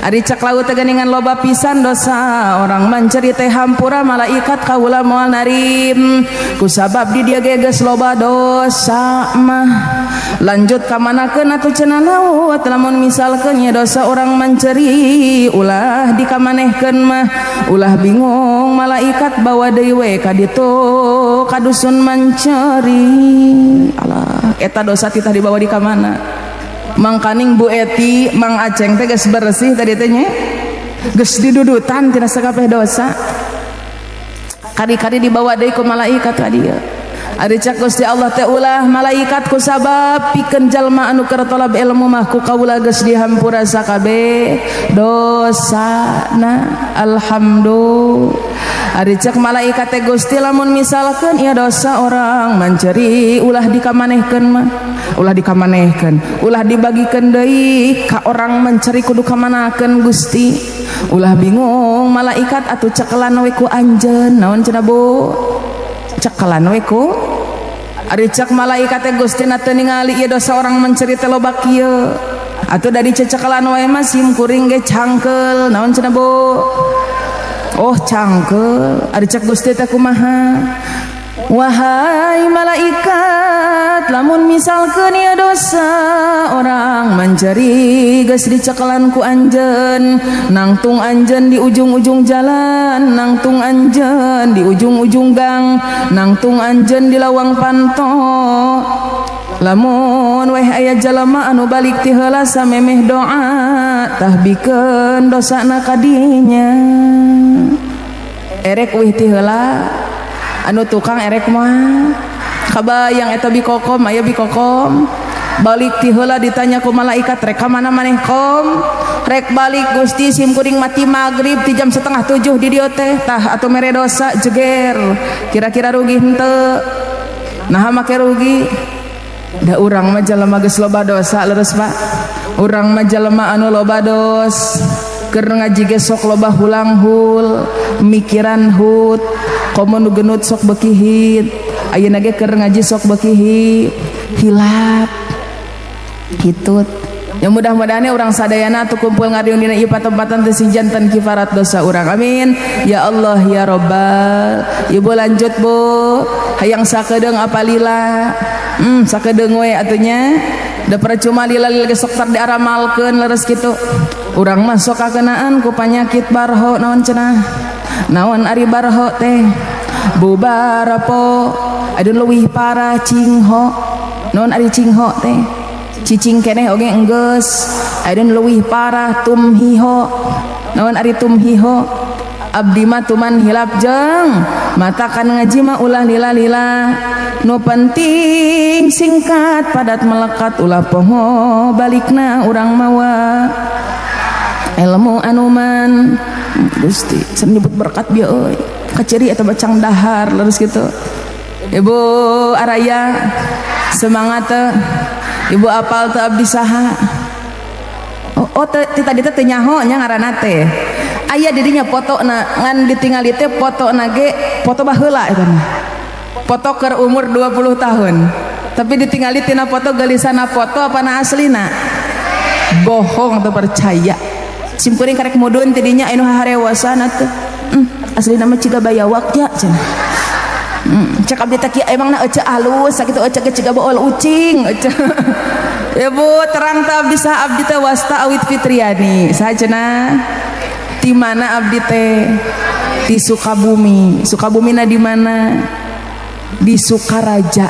Ari cek laut teh geuningan loba pisan dosa orang manceri teh, hampura malaikat, kaula moal narim kusabab di dia ge geus loba dosa mah. Lanjut ka manakeun atuh cenah laut? Lamun misalkeun nya dosa orang manceri ulah dikamanehkeun mah, ulah bingung malaikat, bawa deui we ka ditu ka dusun manceri. Alah, eta dosa titah dibawa di ka mana? Mangkaning Bu Eti, Mang Aceng teh geus bersih tadi teh nya, geus didudutan tina sakabeh dosa, kari-kari dibawa deui ku malaikat ka dieu. Ari cek Gusti Allah teh ulah malaikat ku sabab pikeun jalma anu keur tolab ilmu mah ku kaula geus dihampura sakabeh dosana. Alhamdulillah. Ari cek malaikat teh, Gusti, lamun misalkeun ieu dosa orang mencari ulah dikamanehkeun mah, ulah dikamanehkeun, ulah dibagikeun deui ka orang mencari, kudu kamanakeun, Gusti? Ulah bingung malaikat, atuh cekelan we ku anjeun. Naon cenah, Bu? Cekelan we ku. Ari cek malaikat teh, Gusti na teu ningali ieu dosa orang mencari teh loba kieu, atuh dari cecekelan wae mah sim kuring ge cangkeul. Naon cenah, Bu? Oh, cangkeul. Ari cek Gusti teh kumaha? Wahai malaikat, lamun misalkeun ieu dosa orang mencari geus dicekelan ku anjeun, nangtung anjeun di ujung-ujung jalan, nangtung anjeun di ujung-ujung gang, nangtung anjeun di lawang panto, lamun weh aya jalma anu balik ti heula samemeh doa, tah bikeun dosana kadinya. Erek wih ti heula anu tukang erek mah kabayang eta bikokom aya bikokom balik ti heula ditanya ku malaikat, "Rek ka mana maneh, Kom?" "Rek balik, Gusti, sim kuring mati maghrib ti jam 6.30 di dieu teh." "Tah atuh mere dosa jeger." Kira-kira rugi henteu? Nah, make rugi da urang mah jelema geus loba dosa. Leres, Pak, urang mah jelema anu loba dos, keur ngaji ge sok loba hulang-hul mikiran hut, komo nu genut sok beuki hit. Ayeuna ge keur ngaji sok beuki hilap hitut ya. Mudah-mudahan urang sadayana atuh kumpul ngariung dina ieu patempatan teh sing janten kifarat dosa urang. Amin ya Allah ya Robbal. Ibu lanjut, Bu. Hayang sakedeung apa lila? Sakedeung we atunya, da percuma lila lila ge sok tar diaramalkeun. Leres kitu, urang mah sok kakenaan ku panyakit barho. Naon cenah? Naon ari barho teh? Bubarapo anu leuwih parah cingho. Naon ari cingho teh? Cicing keneh oge enggeus. Anu leuwih parah tumhiho. Naon ari tumhiho? Abdi mah tuman hilap jeng matakan ngaji mah ulah lila-lila, nu penting singkat padat melekat, ulah poho balikna urang mawa ilmu anuman. Gusti sen nyebut berkat bieu euy, kaciri eta bacang dahar. Leres gitu, Ibu Araya semangat teu? Ibu apal teu abdi saha? Oh, teu, tadi teh teu nyaho nya ngaranna teh. Aya didinya fotona, ngan ditingali teh fotona ge foto baheula, eta mah foto keur umur 20 tahun, tapi ditingali tina foto geulisana foto apa na aslina. Bohong teu percaya. Simkuring karek mudun tidinya anu haharewasana teh, aslina mah ciga bayawak nya cenah. Cek abdi teh kieu emangna ece alus sakitu, ece ge ciga bool ucing ece. Ibu terang teh abdi saha? Abdi teh wasta Awit Fitriani. Saha cenah? Di mana abdi teh? Di Sukabumi. Sukabumi na di mana? Di Sukaraja.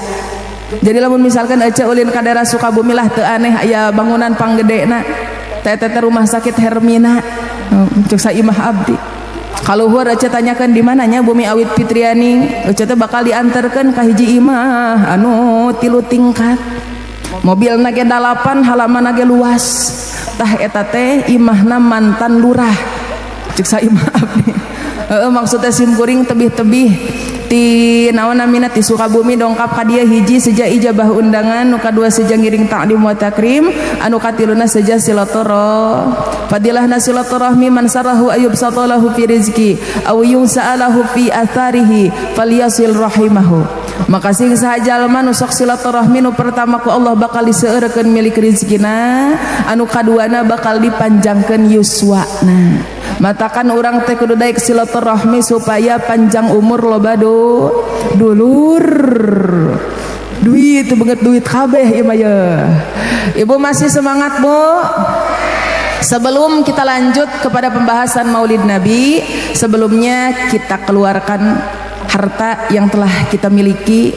Jadi lamun misalkan ece ulin ka daerah Sukabumi lah teu aneh, aya bangunan panggedena teh teh rumah sakit Hermina. Cek saimah abdi kaluhur ece tanyakan di mananya bumi Awit Fitriani, ece teh bakal diantarkan ka hiji imah anu tilu tingkat, mobil ge dalapan, halaman ge luas. Tah eta teh imahna mantan lurah, cek saimah abdi. Heeh, maksudnya sim kuring tebih-tebih ti naon namina ti Sukabumi dongkap ka dieu, hiji seja ijabah undangan, nu kadua seja ngiring ta'lim wa takrim, anu katiluna seja silaturahmi. Fadilahna silaturahmi, man sarahu ayub satalahu fi rizki aw yunsa'alahu fi atharihi falyasil rahimahu. Maka sing saha jalma nu sok silaturahmi, nu pertama ku Allah bakal diseueurkeun milik rizkina, anu kaduana bakal dipanjangkeun yuswana. Matakan urang teh kudu daek silaturahmi supaya panjang umur, loba do dulur, duit banget, duit kabeh ieu mah ya. Ibu masih semangat, Bu? Sebelum kita lanjut kepada pembahasan Maulid Nabi, sebelumnya kita keluarkan harta yang telah kita miliki,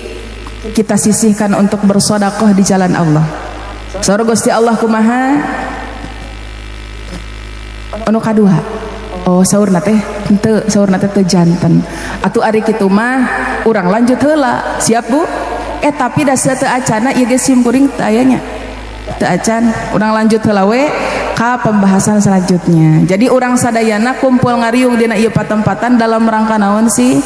kita sisihkan untuk bersodakoh di jalan Allah. Saur Gusti Allah kumaha? Anu kadua. Oh, saurna teh henteu, saurna teh teu janten. Atuh ari kitu mah urang lanjut heula. Siap, Bu? Tapi da teu acana ieu ge sim kuring teu aya nya. Teu acan, urang lanjut heula we ka pembahasan selanjutnya. Jadi urang sadayana kumpul ngariung dina ieu patempatan dalam rangka naon sih?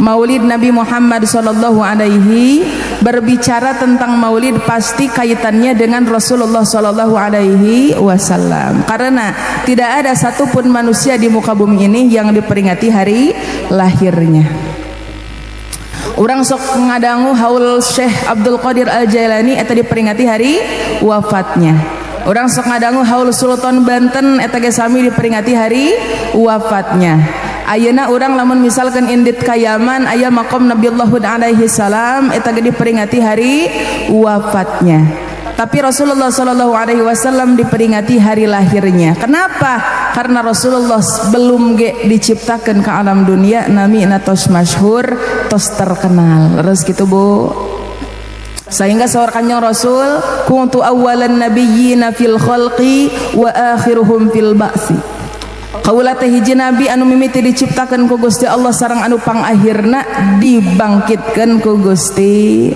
Maulid Nabi Muhammad sallallahu alaihi. Berbicara tentang maulid pasti kaitannya dengan Rasulullah sallallahu alaihi wasallam, karena tidak ada satupun manusia di muka bumi ini yang diperingati hari lahirnya. Urang sok ngadangu haul Syekh Abdul Qadir Al Jailani, eta diperingati hari wafatnya. Urang sok ngadangu haul Sultan Banten, eta ge sami diperingati hari wafatnya. Ayeuna urang lamun misalkan indit ka Yaman, aya makom Nabiullah Hud alaihi salam, eta ge diperingati hari wafatnya. Tapi Rasulullah sallallahu alaihi wasallam diperingati hari lahirnya. Kenapa? Karena Rasulullah belum ge diciptakan ke alam dunia, nami tos masyhur, tos terkenal. Terus gitu, Bu. Sehingga saur Kanjeng Rasul, kuntu awwalan nabiyyina fil khalqi wa akhiruhum fil ba'si. Kaula teh hiji nabi anu mimiti diciptakeun ku Gusti Allah sareng anu pangakhirna dibangkitkeun ku Gusti.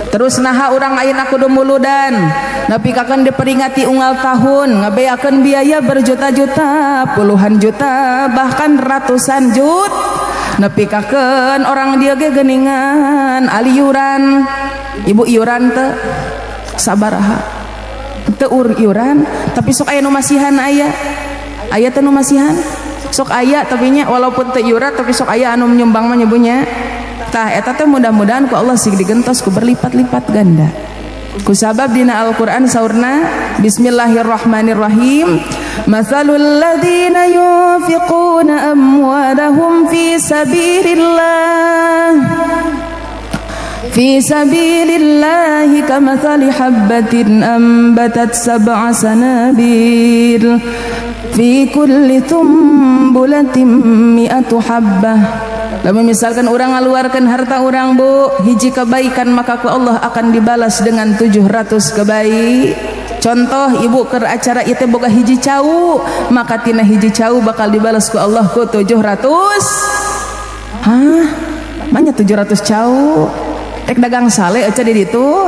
Terus naha urang ayeuna kudu muludan, nepikakeun diperingati unggal tahun, ngabeakeun biaya berjuta-juta, puluhan juta, bahkan ratusan jut, nepikakeun orang dia ge geuningan aliuran. Ibu iuran teu? Sabaraha? Teu iuran, tapi sok aya nu masihan. Aya, aya teu nu masihan? Sok aya, tapi nya walaupun teu iuran, tapi sok aya anu nyumbang mah nyebunya. Tah, eta teh mudah-mudahan ku Allah sing digentos ku berlipat-lipat ganda. Ku sabab dina Al-Qur'an saurna, bismillahirrahmanirrahim, matsalul ladzina yunfiquna amwalahum fi sabilillah fi sabilillah kamathali habbatin anbatat sab'a sanabil fi kulli thumbulatin mi'atu habbah. Lamun misalkan orang ngaluarkan harta orang, Bu, hiji kebaikan, maka ku Allah akan dibalas dengan 700 kebaik. Contoh, ibu ke acara itu boga hiji cau, maka tina hiji cau bakal dibalas ku Allah ku 700. Hah? Banyak 700 cau. Rek dagang sale aja di ditu.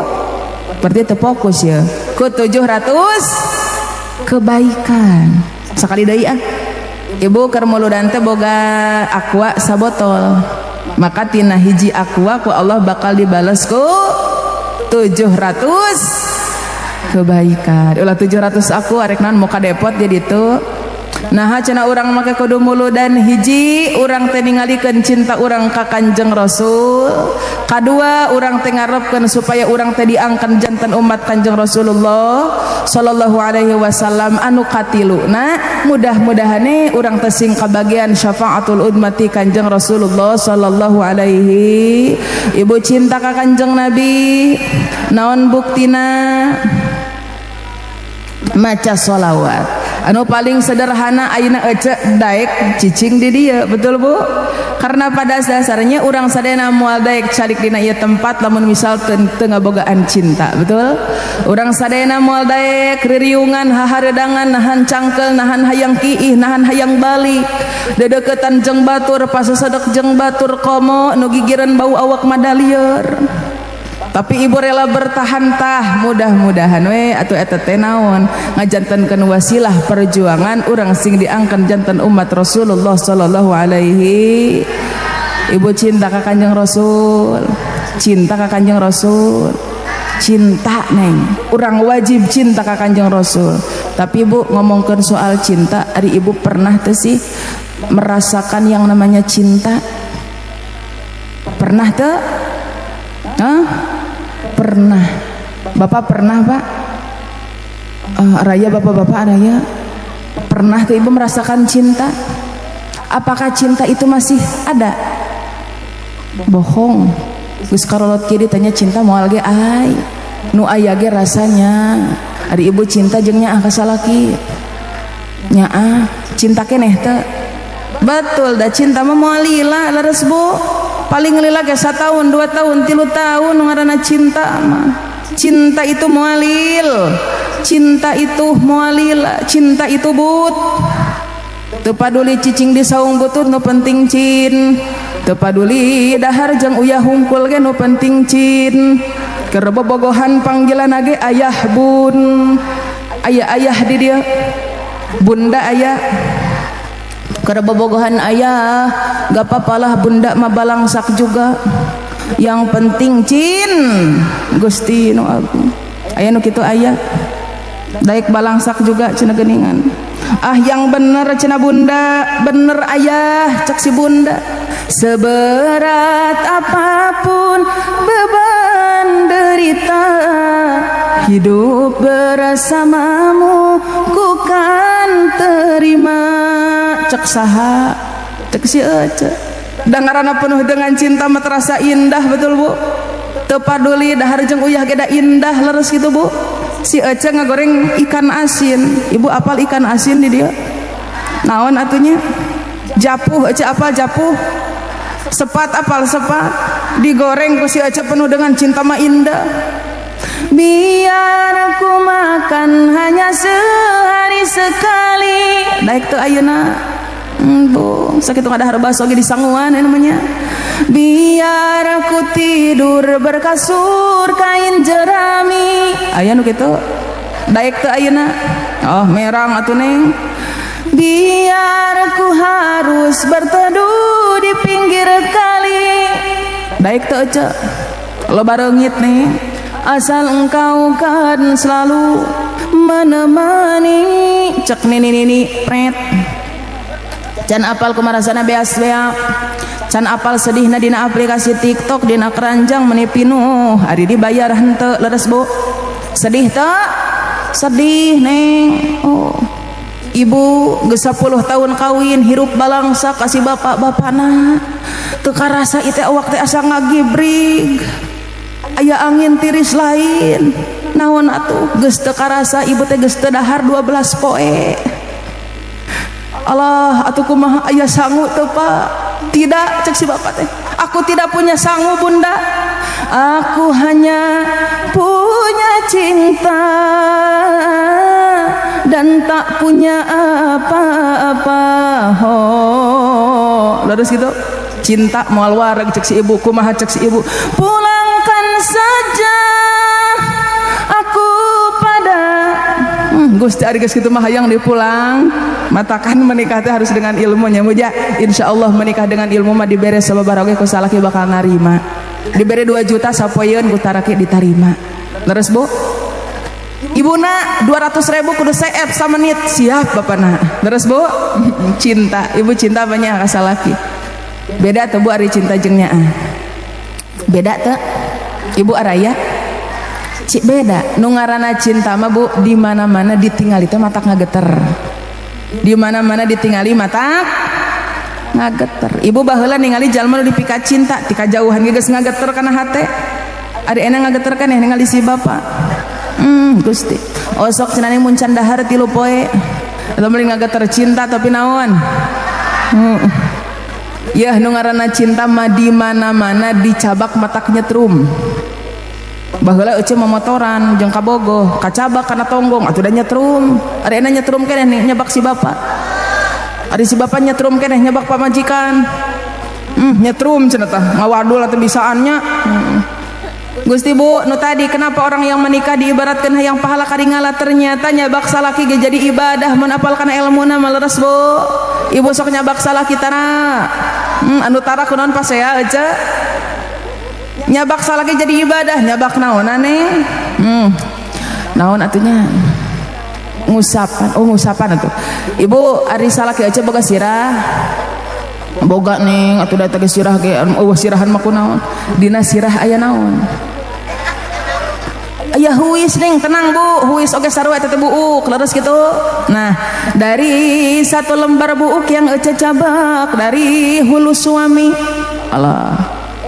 Berarti teu fokus ya. Ku 700 kebaikan. Sekali deui ah. Ibu keur muludan teh boga Aqua sabotol, maka tina hiji Aqua ku Allah bakal dibalas ku 700 kebaikan. Ulah 700 Aqua, rek naon muka depot di ditu. Nah, cenah urang make kudu muludan, hiji, urang teh ningalikeun cinta urang ka Kanjeng Rasul. Kadua, urang teh ngarepkeun supaya urang teh diangkat janten umat Kanjeng Rasulullah sallallahu alaihi wasallam. Anu katilu, nah, mudah-mudahane urang teh sing kabagian syafaatul ummati Kanjeng Rasulullah sallallahu alaihi. Ibu cinta ka Kanjeng Nabi? Naon buktina? Maca solawat. Anu paling sederhana, ayeuna ece daek cicing di dieu, betul, Bu? Karena pada dasarnya urang sadayana moal daek calik dina ieu tempat lamun misal teu ngabogaan cinta, betul? Urang sadayana moal daek ririungan, haharedangan, nahan cangkel, nahan hayang kiih, nahan hayang balik, dedeketan jeung batur, pasasedek jeung batur, komo nu gigireun bau awak madalieur, tapi ibu rela bertahan. Tah, mudah-mudahan we atau eta teh naon ngajantenkeun wasilah perjuangan urang sing diangkat janten umat Rasulullah sallallahu alaihi. Ibu cinta ka Kanjeng Rasul? Cinta ka Kanjeng Rasul? Cinta, neng. Urang wajib cinta ka Kanjeng Rasul. Tapi ibu, ngomongkeun soal cinta, ari ibu pernah teu sih merasakan yang namanya cinta? Pernah teu? Hah? Pernah? Bapak pernah, Pak? Raya, bapak-bapak raya, pernah tuh ibu merasakan cinta? Apakah cinta itu masih ada? Bohong. Geus karolot kieu ditanya cinta moal ge ai nu aya ge rasanya. Ari ibu cinta jeung nyaah ka salaki? Nyaah. Cinta keneh teu? Betul, da cinta mah moal lila, leres, Bu. Paling lila ge satahun, 2 tahun, 3 tahun. Ngaranna cinta mah, cinta itu mualil, cinta itu mualil, cinta itu but teu paduli cicing di saung butut, nu penting cin. Teu paduli dahar jeung uyah hungkul ge, nu penting cin. Keur bobogohan panggilan ge ayah bun. Ayah, ayah di dieu, bunda ayah. Keur bobogohan ayah, gak papalah bunda mah balangsak juga, yang penting cin. Gusti nu agung, aya nu kitu? Aya. Daek balangsak juga cenah geuningan. Ah, yang bener cenah bunda, bener ayah, cek si bunda. Seberat apapun beban derita, hidup bersamamu ku kan terima. Cek saha? Cek si Ece. Dangarana penuh dengan cinta mah terasa indah, betul, Bu? Teu paduli dahar jeung uyah ge da indah, leres gitu, Bu. Si Ece ngagoreng ikan asin. Ibu apal ikan asin di dieu naon atunya? Japuh. Ece apal japuh? Sepat, apal sepat? Digoreng ku si Ece penuh dengan cinta mah indah. Biar aku makan hanya sehari sekali, daek teu ayeuna? Bu, sakitu ngadahar baso ge disanguan namanya. Biar aku tidur berkasur kain jerami, aya nu kitu? Daek teu ayeuna? Oh, merang atuh, neng. Biar aku harus berteduh di pinggir kali, daek teu, Ece? Loba reungit nih. Asal engkau kan selalu menemani, cek nini nini pret. Can apal kumarasana beas bea, can apal sedihna dina aplikasi TikTok, dina keranjang meni pinuh, ari dibayar henteu. Leres, Bu? Sedih teu? Sedih, neng. Oh, ibu geus 10 tahun kawin, hirup balangsa kasih bapak-bapakna, teu karasa ieu teh, awak teh asa ngagibrig, aya angin tiris lain, naon atuh, geus teu karasa ibu teh geus teu dahar 12 poe. Allah, atuh kumaha, aya sangu teu, Pak? Tidak, cek si bapak teh, aku tidak punya sangu, bunda, aku hanya punya cinta dan tak punya apa-apa. Oh, terus gitu, cinta moal wareg, cek si ibu. Kumaha cek si ibu? Pulangkan saja aku pada Gusti, ari geus kitu mah hayang dipulang. Matakan menikah teh harus dengan ilmunya muja. Insyaallah menikah dengan ilmu mah dibere sababaraha oge ku salaki bakal narima. Dibere 2 juta sapoeun ku taraki ditarima. Terus, Bu, ibuna 200 ribu kudu seep menit, siap bapakna. Terus, Bu, cinta, ibu cinta banyak ka salaki. Beda tuh, Bu, ari cinta jeung nyaah beda tuh, ibu araya cik beda. Nu ngaranna cinta mah, Bu, di mana-mana ditinggali teh matak ngageter, di mana-mana ditinggali matak ngageter. Ibu baheula ningali jalma nu dipika cinta ti kajauhan ge geus ngageter kana hate. Ari enak ngageter kan ya ningali si bapak. Gusti, osok cenah mun can dahar 3 poe atau meuli ngageter cinta, tapi naon. Ya, nu ngaranna cinta mah di mana-mana dicabak matak nyetrum. Baheula euceu momotoran jeung kabogoh, kacabak kana tonggong atuh da nyetrum. Ari enak nyetrum keneh nih nyabak si bapak. Ari si bapak nyetrum keneh nyabak pamajikan. Nyetrum cenah tah ngawadul atuh bisaannya. Gusti, Bu, nu tadi kenapa orang yang menikah diibaratkan hayang pahala karingala, ternyata nyabak salaki ge jadi ibadah mun apal kana ilmuna mah. Leres, Bu? Ibu sok nyabak salaki tara? Anu tara kunaon pasea aja? Nyabak salaki jadi ibadah, nyabak naon aneh? Naon atunya? Ngusapan. Oh, ngusapan atuh. Ibu, ari salaki aja boga sirah? Boga ning atuh, da teh sirah ge eueuh sirahan mah kunaon? Dina sirah aya naon? Aya huis, ning. Tenang, Bu, huis oge sarua eta teh buuk. Leres gitu? Nah, dari satu lembar buuk yang ece cabak dari hulu suami, Allah,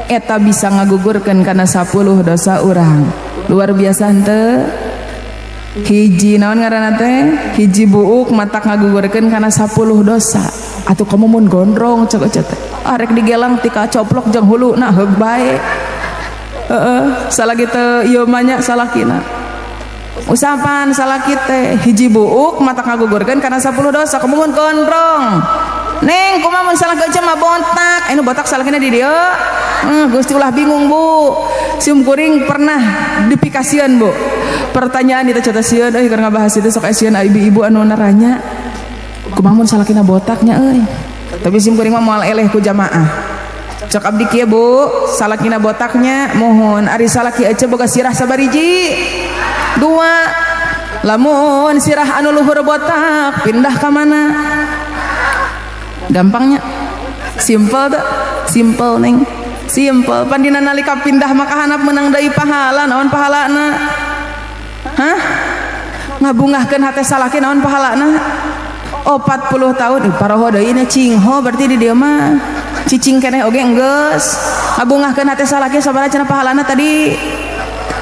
eta bisa ngagugurkeun kana 10 dosa urang. Luar biasa henteu? Hiji naon ngaranna teh, hiji buuk matak ngagugurkeun kana 10 dosa. Atuh kamu mun gondrong, cek ece teh arek digelang tika coplok jeung hulu nah heug bae. Heeh, salah gitu ieu mah nya, salakina usapan salaki teh hiji buuk matak ngagugurkeun kana 10 dosa. Kamu mun gondrong. Neng, kumaha mun salaki Ece mah botak? Anu botak salakina di dieu. Gusti, ulah bingung, Bu. Sim kuring pernah dipikasieun, Bu. Pertanyaan itu cata sieun euy, keur ngabahas itu sok sieun ibu-ibu anu naranya. Kumaha mun salakina botaknya euy? Tapi sim kuring mah moal eleh ku jamaah. Cok abdi kieu, Bu, salakina botaknya mohon, ari salaki Ece boga sirah sabariji? Dua. Lamun sirah anu luhur botak, pindah ka mana? Gampangnya, simple tuh, simple, Neng, simple. Pandina nalika pindah maka hanap menang deui pahala. Naon pahalana? Hah, ngabungahkeun hate salaki. Naon pahalana? 40 tahun. Ih, paroho deui nya, cingho berarti di dieu mah cicing keneh oge enggeus. Ngabungahkeun hate salaki sabaraha cenah pahalana tadi?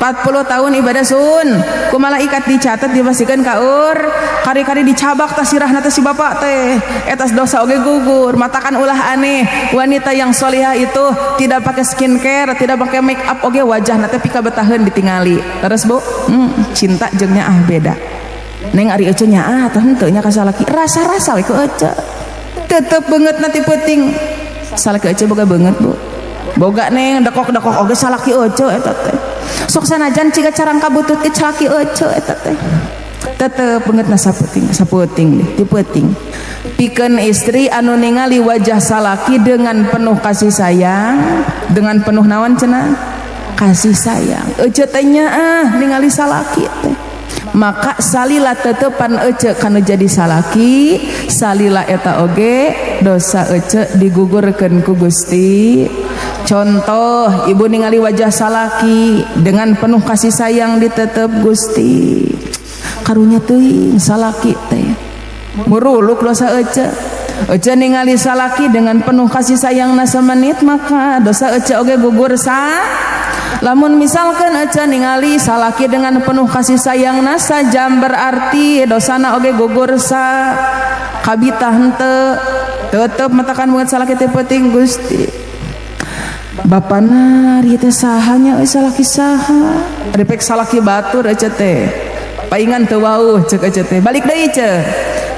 40 tahun ibadah sun ku malaikat dicatat, dipastikan kaur. Kari-kari dicabak tah sirahna teh si bapak teh, eta dosa oge gugur. Matakan ulah aneh, wanita yang solihah itu tidak pakai skincare, tidak pakai make up oge wajahna teh pika betaheun ditingali. Terus, Bu, cinta jeung nyaah beda, Neng. Ari Ece nyaah teh henteu nya ka salaki? Rasa-rasa we ku Ece tetep beungeut nanti peuting. Salaki Ece boga beungeut, Bu? Boga, Neng. Dekok-dekok oge salaki Ece eta teh sok sanajan ciga carangka butut ge salaki Ece eta teh tetep beungeutna sapeuting sapeuting deh ti peuting. Pikeun istri anu ningali wajah salaki dengan penuh kasih sayang, dengan penuh naon cenah? Kasih sayang. Ece teh nyaah ningali salaki teh, maka salila tetepan Ece kanu jadi salaki, salila eta oge dosa Ece digugurkeun ku Gusti. Contoh, ibu ningali wajah salaki dengan penuh kasih sayang, ditetep Gusti, karunya teuing salaki teh, muruluk dosa Ece. Ece ningali salaki dengan penuh kasih sayang na menit, maka dosa Ece oge gugur sa. Lamun misalkan Ece ningali salaki dengan penuh kasih sayang na sajam, berarti dosana oge gugur sa. Kabita henteu? Tetep matakan buat salaki teh penting. Gusti, bapana ari teh sahanya euy? Salaki saha? Ripek salaki batur Ece teh paingan teu wauh, cek Ece teh. Balik deui ce,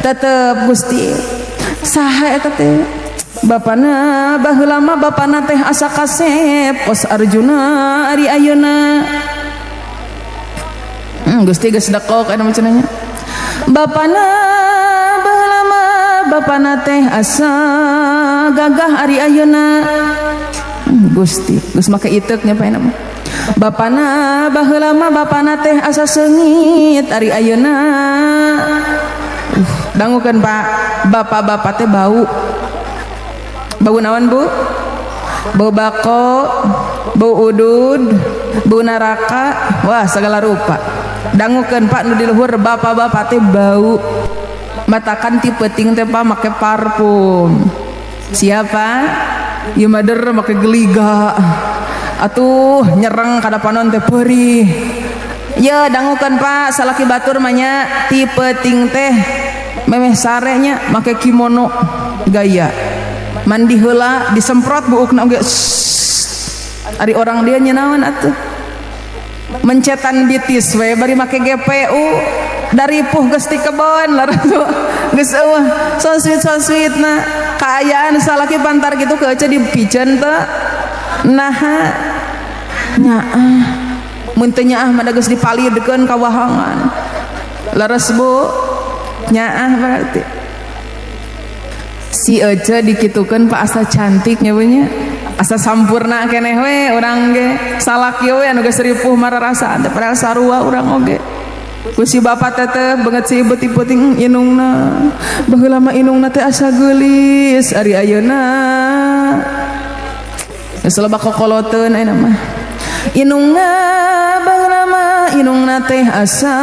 tetep Gusti, saha eta teh bapana? Baheula mah bapana teh asa kasep kos Arjuna, ari ayeuna, Gusti, geus dekok anu cenah. Bapana baheula mah bapana teh asa gagah, ari ayeuna, Gusti, geus make iteuk nya paena mah. Bapana baheula mah bapana teh asa seungit, ari ayeuna, dangukeun, Pak, bapak-bapak teh bau. Bau naon, Bu? Bau bako, bau udud, bau neraka, wah, segala rupa. Dangukeun, Pak, nu di luhur, bapak-bapak teh bau. Matakan ti peuting teh, Pak, make parfum. Siapa? Ieu mah der make geliga. Atuh nyereng kada panon teh perih. Ya, dangukeun, Pak, salaki batur mah nya ti peuting teh memeh sarenya make kimono gaya. Mandi heula disemprot buukna oge. Ari orang dia nya naon atuh? Mencetan bitis we bari make GPU dari puh geus ti kebon, laras geus eueuh so sweet, so sweet. Na kaayaan salaki pantar gitu ke Ece dipiceun teu? Naha nyaah? Mun teu nyaah mah geus dipalidkeun ka wahangan. Leres, Bu? Nyaah berarti. Si Ece dikitukeun, Pak, asa cantik nya, Bu, nya, asa sampurna keneh we urang ge. Salaki we anu geus ripuh mararasaan teh, padahal sarua urang oge ku si bapak teteh banget. Si ibu ti peuting, inungna baheula mah inungna teh asa geulis, ari ayeuna geus loba kokoloteun. Ayeuna mah inungna baheula mah inungna teh asa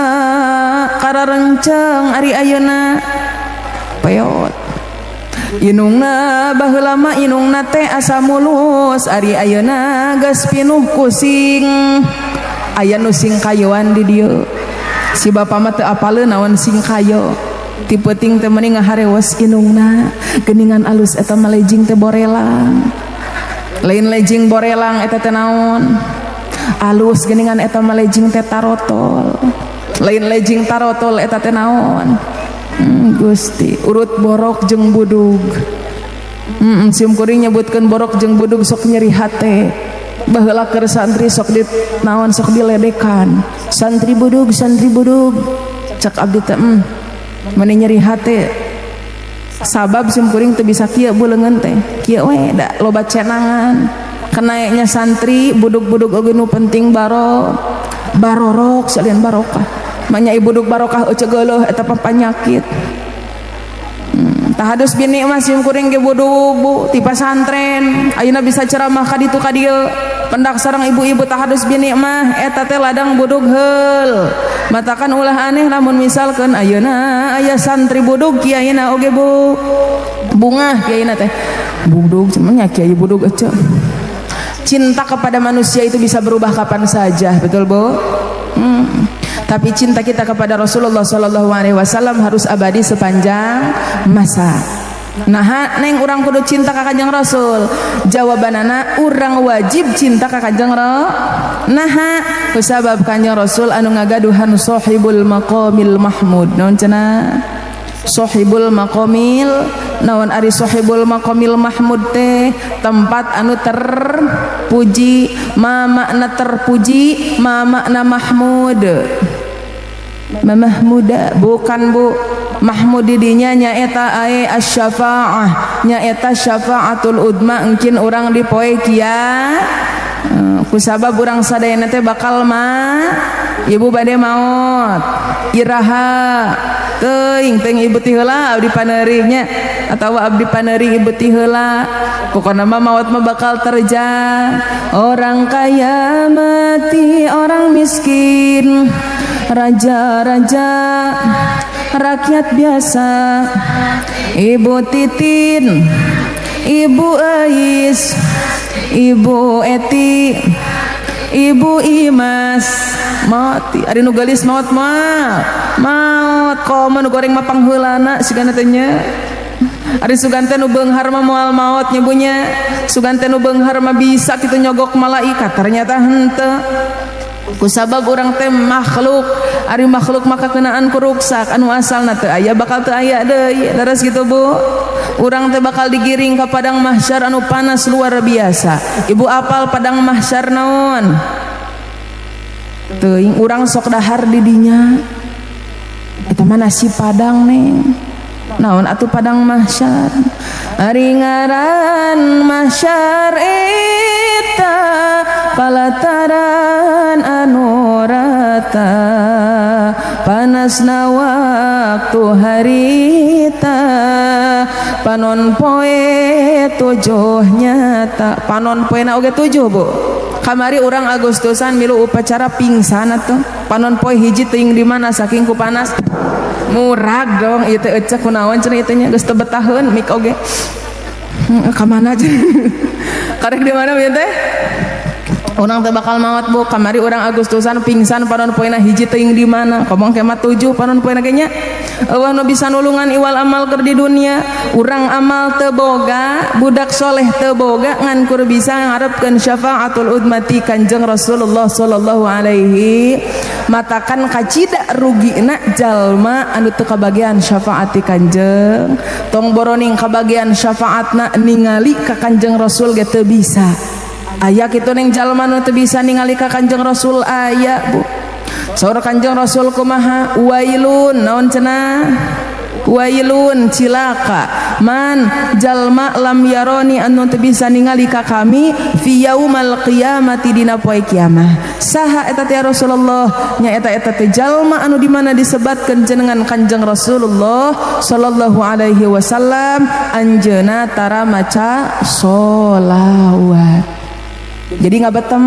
kararenceng, ari ayeuna peot. Inungna baheula mah inungna teh asa mulus, ari ayeuna geus pinuh kusing. Aya nu singkayoan di dieu? Si bapak mah teu apaleun naon singkayo. Ti peuting teh meni ngaharewos inungna, geuningan alus eta mah, lejing teh borelang. Lain lejing borelang eta teh naon? Alus geuningan eta mah, lejing teh tarotol. Lain lejing tarotol eta teh naon? Gusti, urut borok jeung budug. Sim kuring nyebutkeun borok jeung budug sok nyeri hate. Baheula keur santri sok di naon, sok diledekan. Santri budug, santri budug. Cek abdi teh, meni nyeri hate. Sabab sim kuring teu bisa kieu bu leungeun teh. Kieu we da loba cenangan. Kenaeknya santri budug-budug oge nu penting baro barorok salian barokah. Manya budug barokah ece geuleuh eta panyakit. Tahadus bini mah sim kuring ge budug bu ti pasantren. Ayeuna bisa ceramah ka ditu ka dieu. Pendak sareng ibu-ibu, tahadus bini mah eta teh ladang budug heul. Matakan ulah aneh lamun misalkeun ayeuna aya santri budug, kiaina oge bu. Bungah kiaina teh. Budug cenah nya, kiai budug ece. Cinta kepada manusia itu bisa berubah kapan saja, betul Bu? Tapi cinta kita kepada Rasulullah Sallallahu Alaihi Wasallam harus abadi sepanjang masa. Nah, neng, urang kudu cinta ka Kanjeng Rasul. Jawabanana, urang wajib cinta ka Kanjeng Rasul. Nah, kusabab Kanjeng Rasul anu ngagaduhan sahibul maqamil mahmud. Naon cenah? Sahibul maqamil naon ari sahibul maqamil mahmud teh? Tempat anu terpuji. Ma makna terpuji? Ma makna mahmud? Mahmuda bukan, Bu. Mahmud didinya nyaeta ae asy-syafaah, nyaeta syafaatul udma engkin urang di poe kia. Kusabab urang sadayana teh bakal ma ibu bade maot iraha teuing teuing, ibu ti heula abdi paneuri nya atawa abdi paneuri ibu ti heula. Pokona mah maot mah bakal terjadi. Orang kaya mati, orang miskin, raja-raja, rakyat biasa, Ibu Titin, Ibu Ais, Ibu Eti, Ibu Imas mati. Ari nu geulis maot mah maot, komo nu goreng mah pangheulana sigana teh nya. Ari sugan teh nu beunghar mah moal maot nya, Bu, nya. Sugan teh nu beunghar mah bisa kitu nyogok malaikat, ternyata henteu. Kusabab urang teh makhluk, ari makhluk maka kenaan ku ruksak, anu asalna teu aya bakal teu aya deui. Leres gitu, Bu? Urang teh bakal digiring ka padang mahsyar anu panas luar biasa. Ibu apal padang mahsyar naon? Teuing, urang sok dahar di dinya. Eta mah nasi padang nih. Naon atuh padang mahsyar? Ari ngaran mahsyar eta palataran anu rata, panasna waktu harita, panon poe tujuh nyata. Panon poe na oge tujuh, Bu. Kamari urang Agustusan milu upacara, pingsan atuh. Panon poe hiji teuing di mana, saking ku panas murag dong ieu teh. Ecek kunaon cenah ieu teh nya, geus teu betaheun mik oge. Ka mana karek, di mana ieu teh? Urang teh bakal maot, Bu. Kamari urang Agustusan pingsan, panon poena hiji teuing di mana. Komong kemah tujuh panon poena ge nya. Euweuh nu bisa nulungan iwal amal keur di dunia. Urang amal teu boga, budak soleh teu boga, ngan kur bisa ngarepkeun syafaatul udmati Kanjeng Rasulullah sallallahu alaihi. Matakan kacida rugina jalma anu teu kabagian syafaati Kanjeng. Tong boroning kabagian syafaatna, ningali ka Kanjeng Rasul ge teu bisa. Aya kitu ning jalma nu teu bisa ningali ka Kanjeng Rasul? Aya, Bu. Saur Kanjeng Rasul kumaha? Wailun, naon cenah? Wailun cilaka, man jalma lam yaroni anu teu bisa ningali ka kami, fi yaumal qiyamati dina poe kiamah. Saha eta teh ya Rasulullah? Nya eta eta teh jalma anu di mana disebatkeun jenengan Kanjeng Rasulullah sallallahu alaihi wasallam, anjeuna tara maca solawat. Jadi ngabetem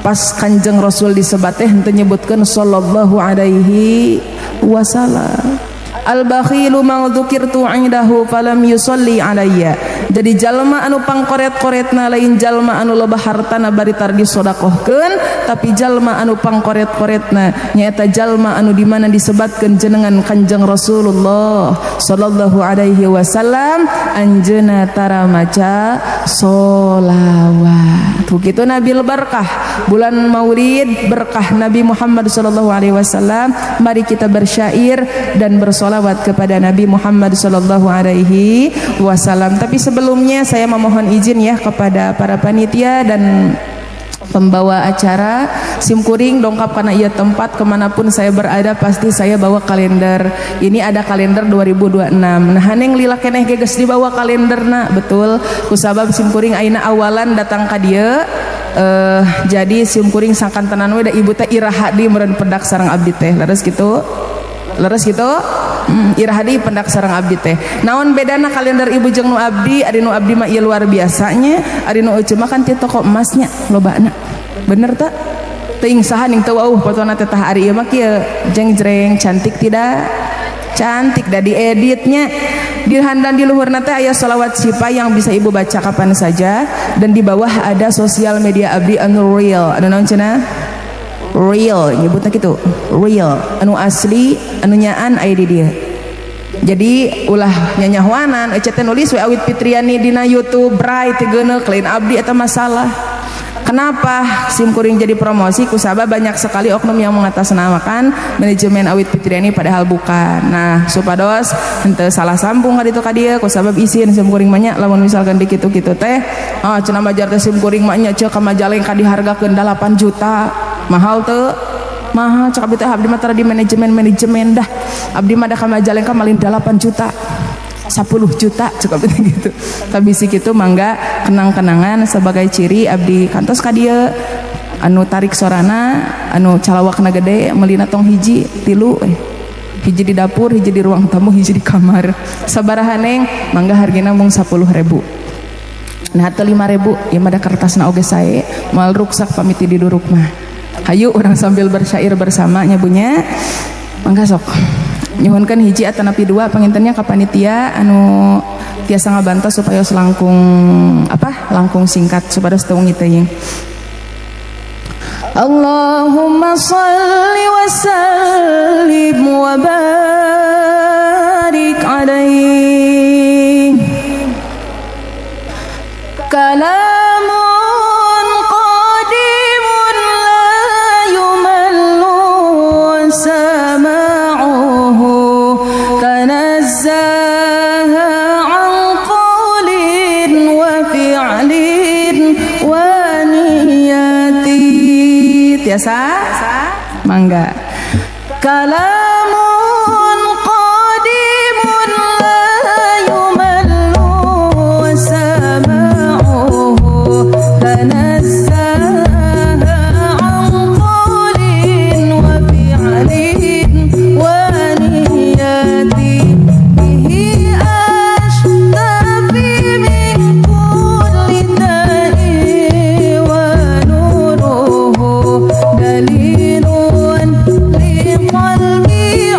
pas Kanjeng Rasul disebat teh henteu nyebutkeun sallallahu alaihi wasallam. Al bakhilu man dzukirtu indahu falam yusalli alayya. Jadi jalma anu pangkoret-koretna lain jalma anu loba hartana bari tar disodakohkeun, tapi jalma anu pangkoret-koretna nyaeta jalma anu di mana disebatkeun jenengan Kanjeng Rasulullah sallallahu alaihi wasallam, anjeuna tara maca solawat. Begitu Nabil berkah bulan Maulid, berkah Nabi Muhammad sallallahu alaihi wasallam. Mari kita bersyair dan bersolawat kepada Nabi Muhammad sallallahu alaihi wasallam. Tapi sebelumnya saya memohon izin ya kepada para panitia dan pembawa acara. Simkuring dongkap karena ia tempat kemanapun saya berada pasti saya bawa kalender. Ini ada kalender 2026. Nah, haneng lila keneh ge geus dibawa kalenderna, betul, kusabab simkuring ayeuna awalan datang ka dieu. Jadi simkuring sangkantenan we da ibu teh iraha di meureun pedak sareng abdi teh, leres gitu, leres gitu. Iraha di pendak sareng abdi teh. Naon bedana kalender ibu jeung nu abdi? Ari nu abdi mah ieu luar biasanya, ari nu ece mah kan ti toko emasnya lobana, bener tak? Teuing saha ning teu wauh fotona teh. Tah, ari ieu mah kieu, jengjreng, cantik tidak? Cantik da dieditnya. Di handan di luhurna teh aya sholawat syifa yang bisa ibu baca kapan saja, dan di bawah ada sosial media abdi anu real, anu naon cenah, real nyebutnya gitu, real, anu asli, anu nyaan aya di dieu. Jadi ulah nyanyahuanan ece teh nulis we Awit Fitriani dina YouTube, bray teu geuneuk, lain abdi eta masalah. Kenapa simkuring jadi promosi? Kusabab banyak sekali oknum yang mengatasnamakan manajemen Awit Fitriani padahal bukan. Nah, supados henteu salah sambung ka ditu ka dieu, kusabab isin simkuring mah nya lamun misalkan di kitu-kitu teh. Ah, cenah majar teh simkuring mah nya ceuk ka Majalengka dihargakeun 8 juta. Mahal teu? Mahal cek abdi teh. Abdi mah tara di manajemen-manajemen dah. Abdi mah da ka Majalengka malin 8 juta. 10 juta cukup gitu. Tapi si kitu mangga kenang-kenangan sebagai ciri abdi kantos ka dieu, anu tarik sorana anu calawakna gede, meulina tong hiji, tilu, hiji di dapur, hiji di ruang tamu, hiji di kamar. Sabaraha, Neng? Mangga, hargana mung 10 ribu. Nah, atau 5 ribu ya mah da kertasna oge sae, moal ruksak pamiti diduruk mah. Hayu urang sambil bersyair bersama nya, Bu, nya. Mangga sok nyuhunkeun hiji atanapi dua pangintennya ka panitia anu tiasa ngabantos supaya langkung apa, langkung singkat supados teu wengi teuing. Allahumma salli wa sallim wa barik alaihi. Kalamun qadimun la yumallu sama'uhu, tanazzaha an qawlin wa fi'lin wa niyati. Tiasa? Mangga. Kalamun qadimun la yumallu sama'uhu, tanazzaha an qawlin wa fi'lin wa niyati, bihi ashtafi min kulli da'i wa nuruhu dalilun liqalbi.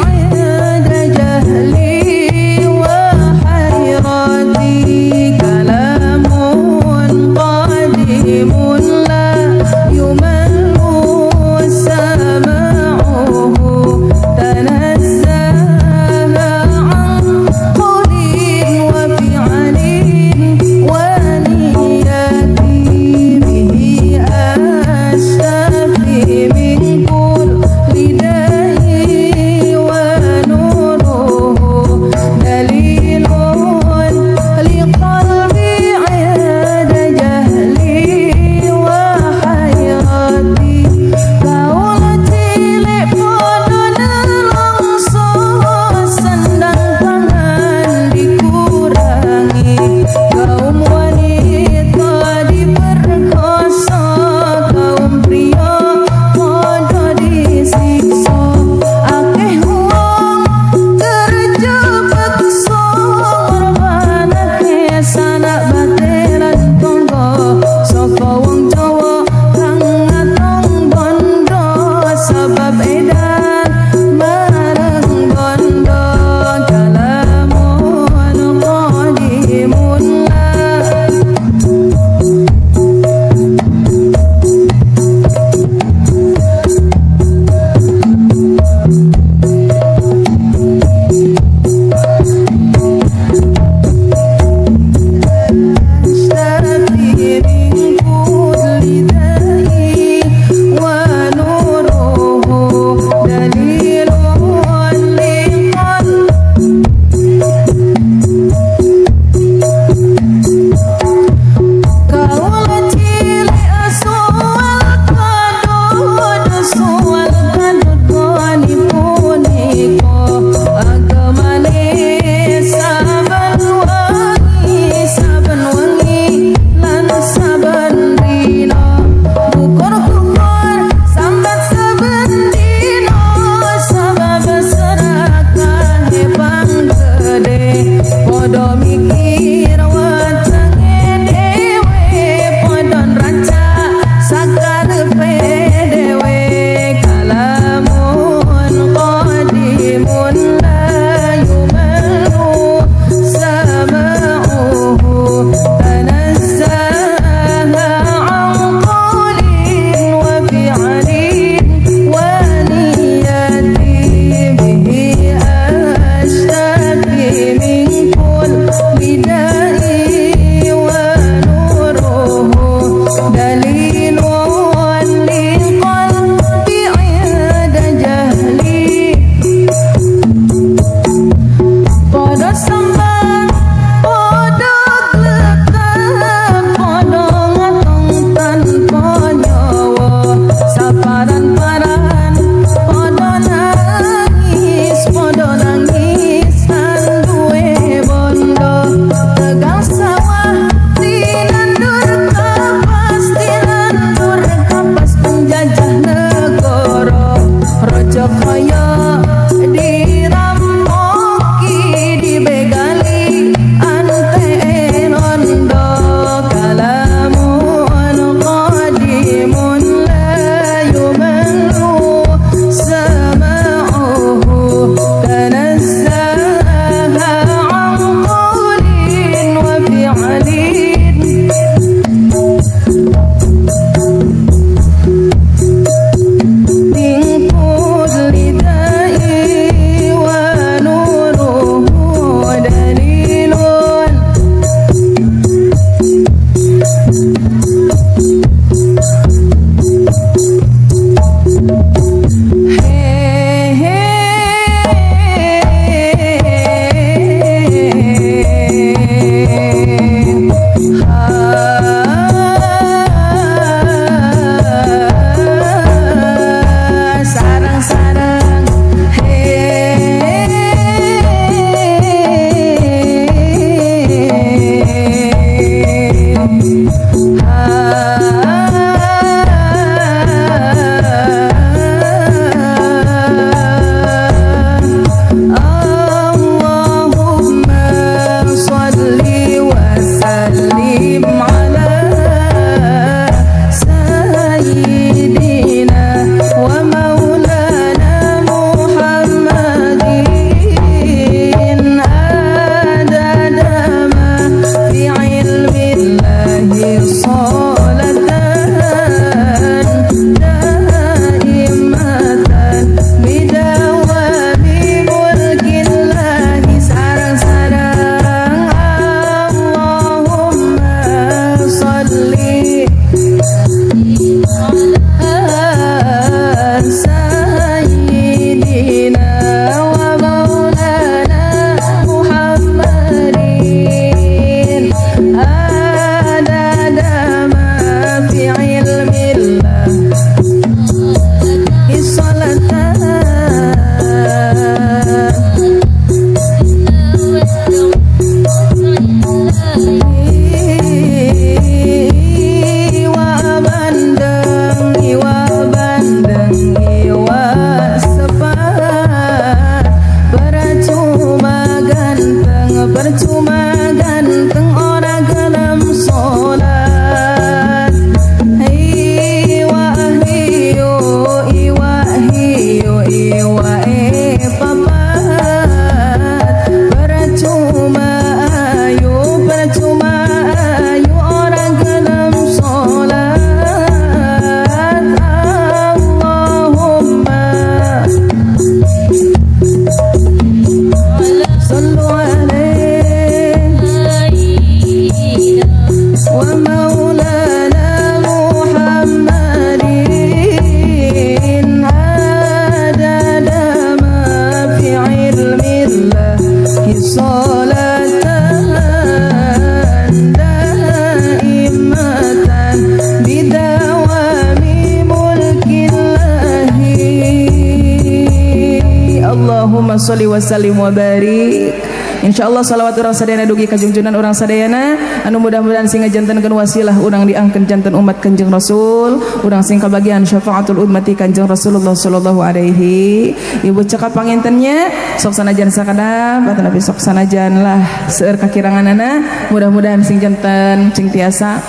Allahumma sholli wa sallim wa barik. Insyaallah salawat urang sadayana dugi ka junjunan urang sadayana anu mudah-mudahan sing ngajantenkeun wasilah urang diangkeun janten umat Kanjeng Rasul, urang sing kabagian syafaatul ummati Kanjeng Rasulullah sallallahu alaihi. Ibu cekap panginten nya, sok sanajan sakadap atanapi sok sanajan lah seueur kakiranganana, mudah-mudahan sing janten sing tiasa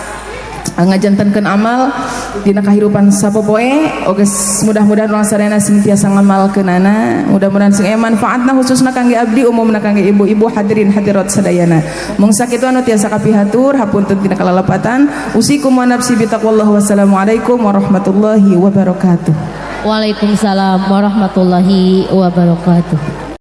ngajantenkeun amal dina kahirupan sapopoe. Oke, mudah-mudahan urang sadayana sing tiasa ngamalkeunana, mudah-mudahan sing aya manfaatna, khususna kangge abdi, umumna kangge ibu-ibu hadirin hadirat sadayana. Mung sakitu anu tiasa kapihatur, hapunten tina kalalapatan. Usikum wa nafsi bitaqwallah. Wassalamualaikum warahmatullahi wabarakatuh. Waalaikumsalam warahmatullahi wabarakatuh.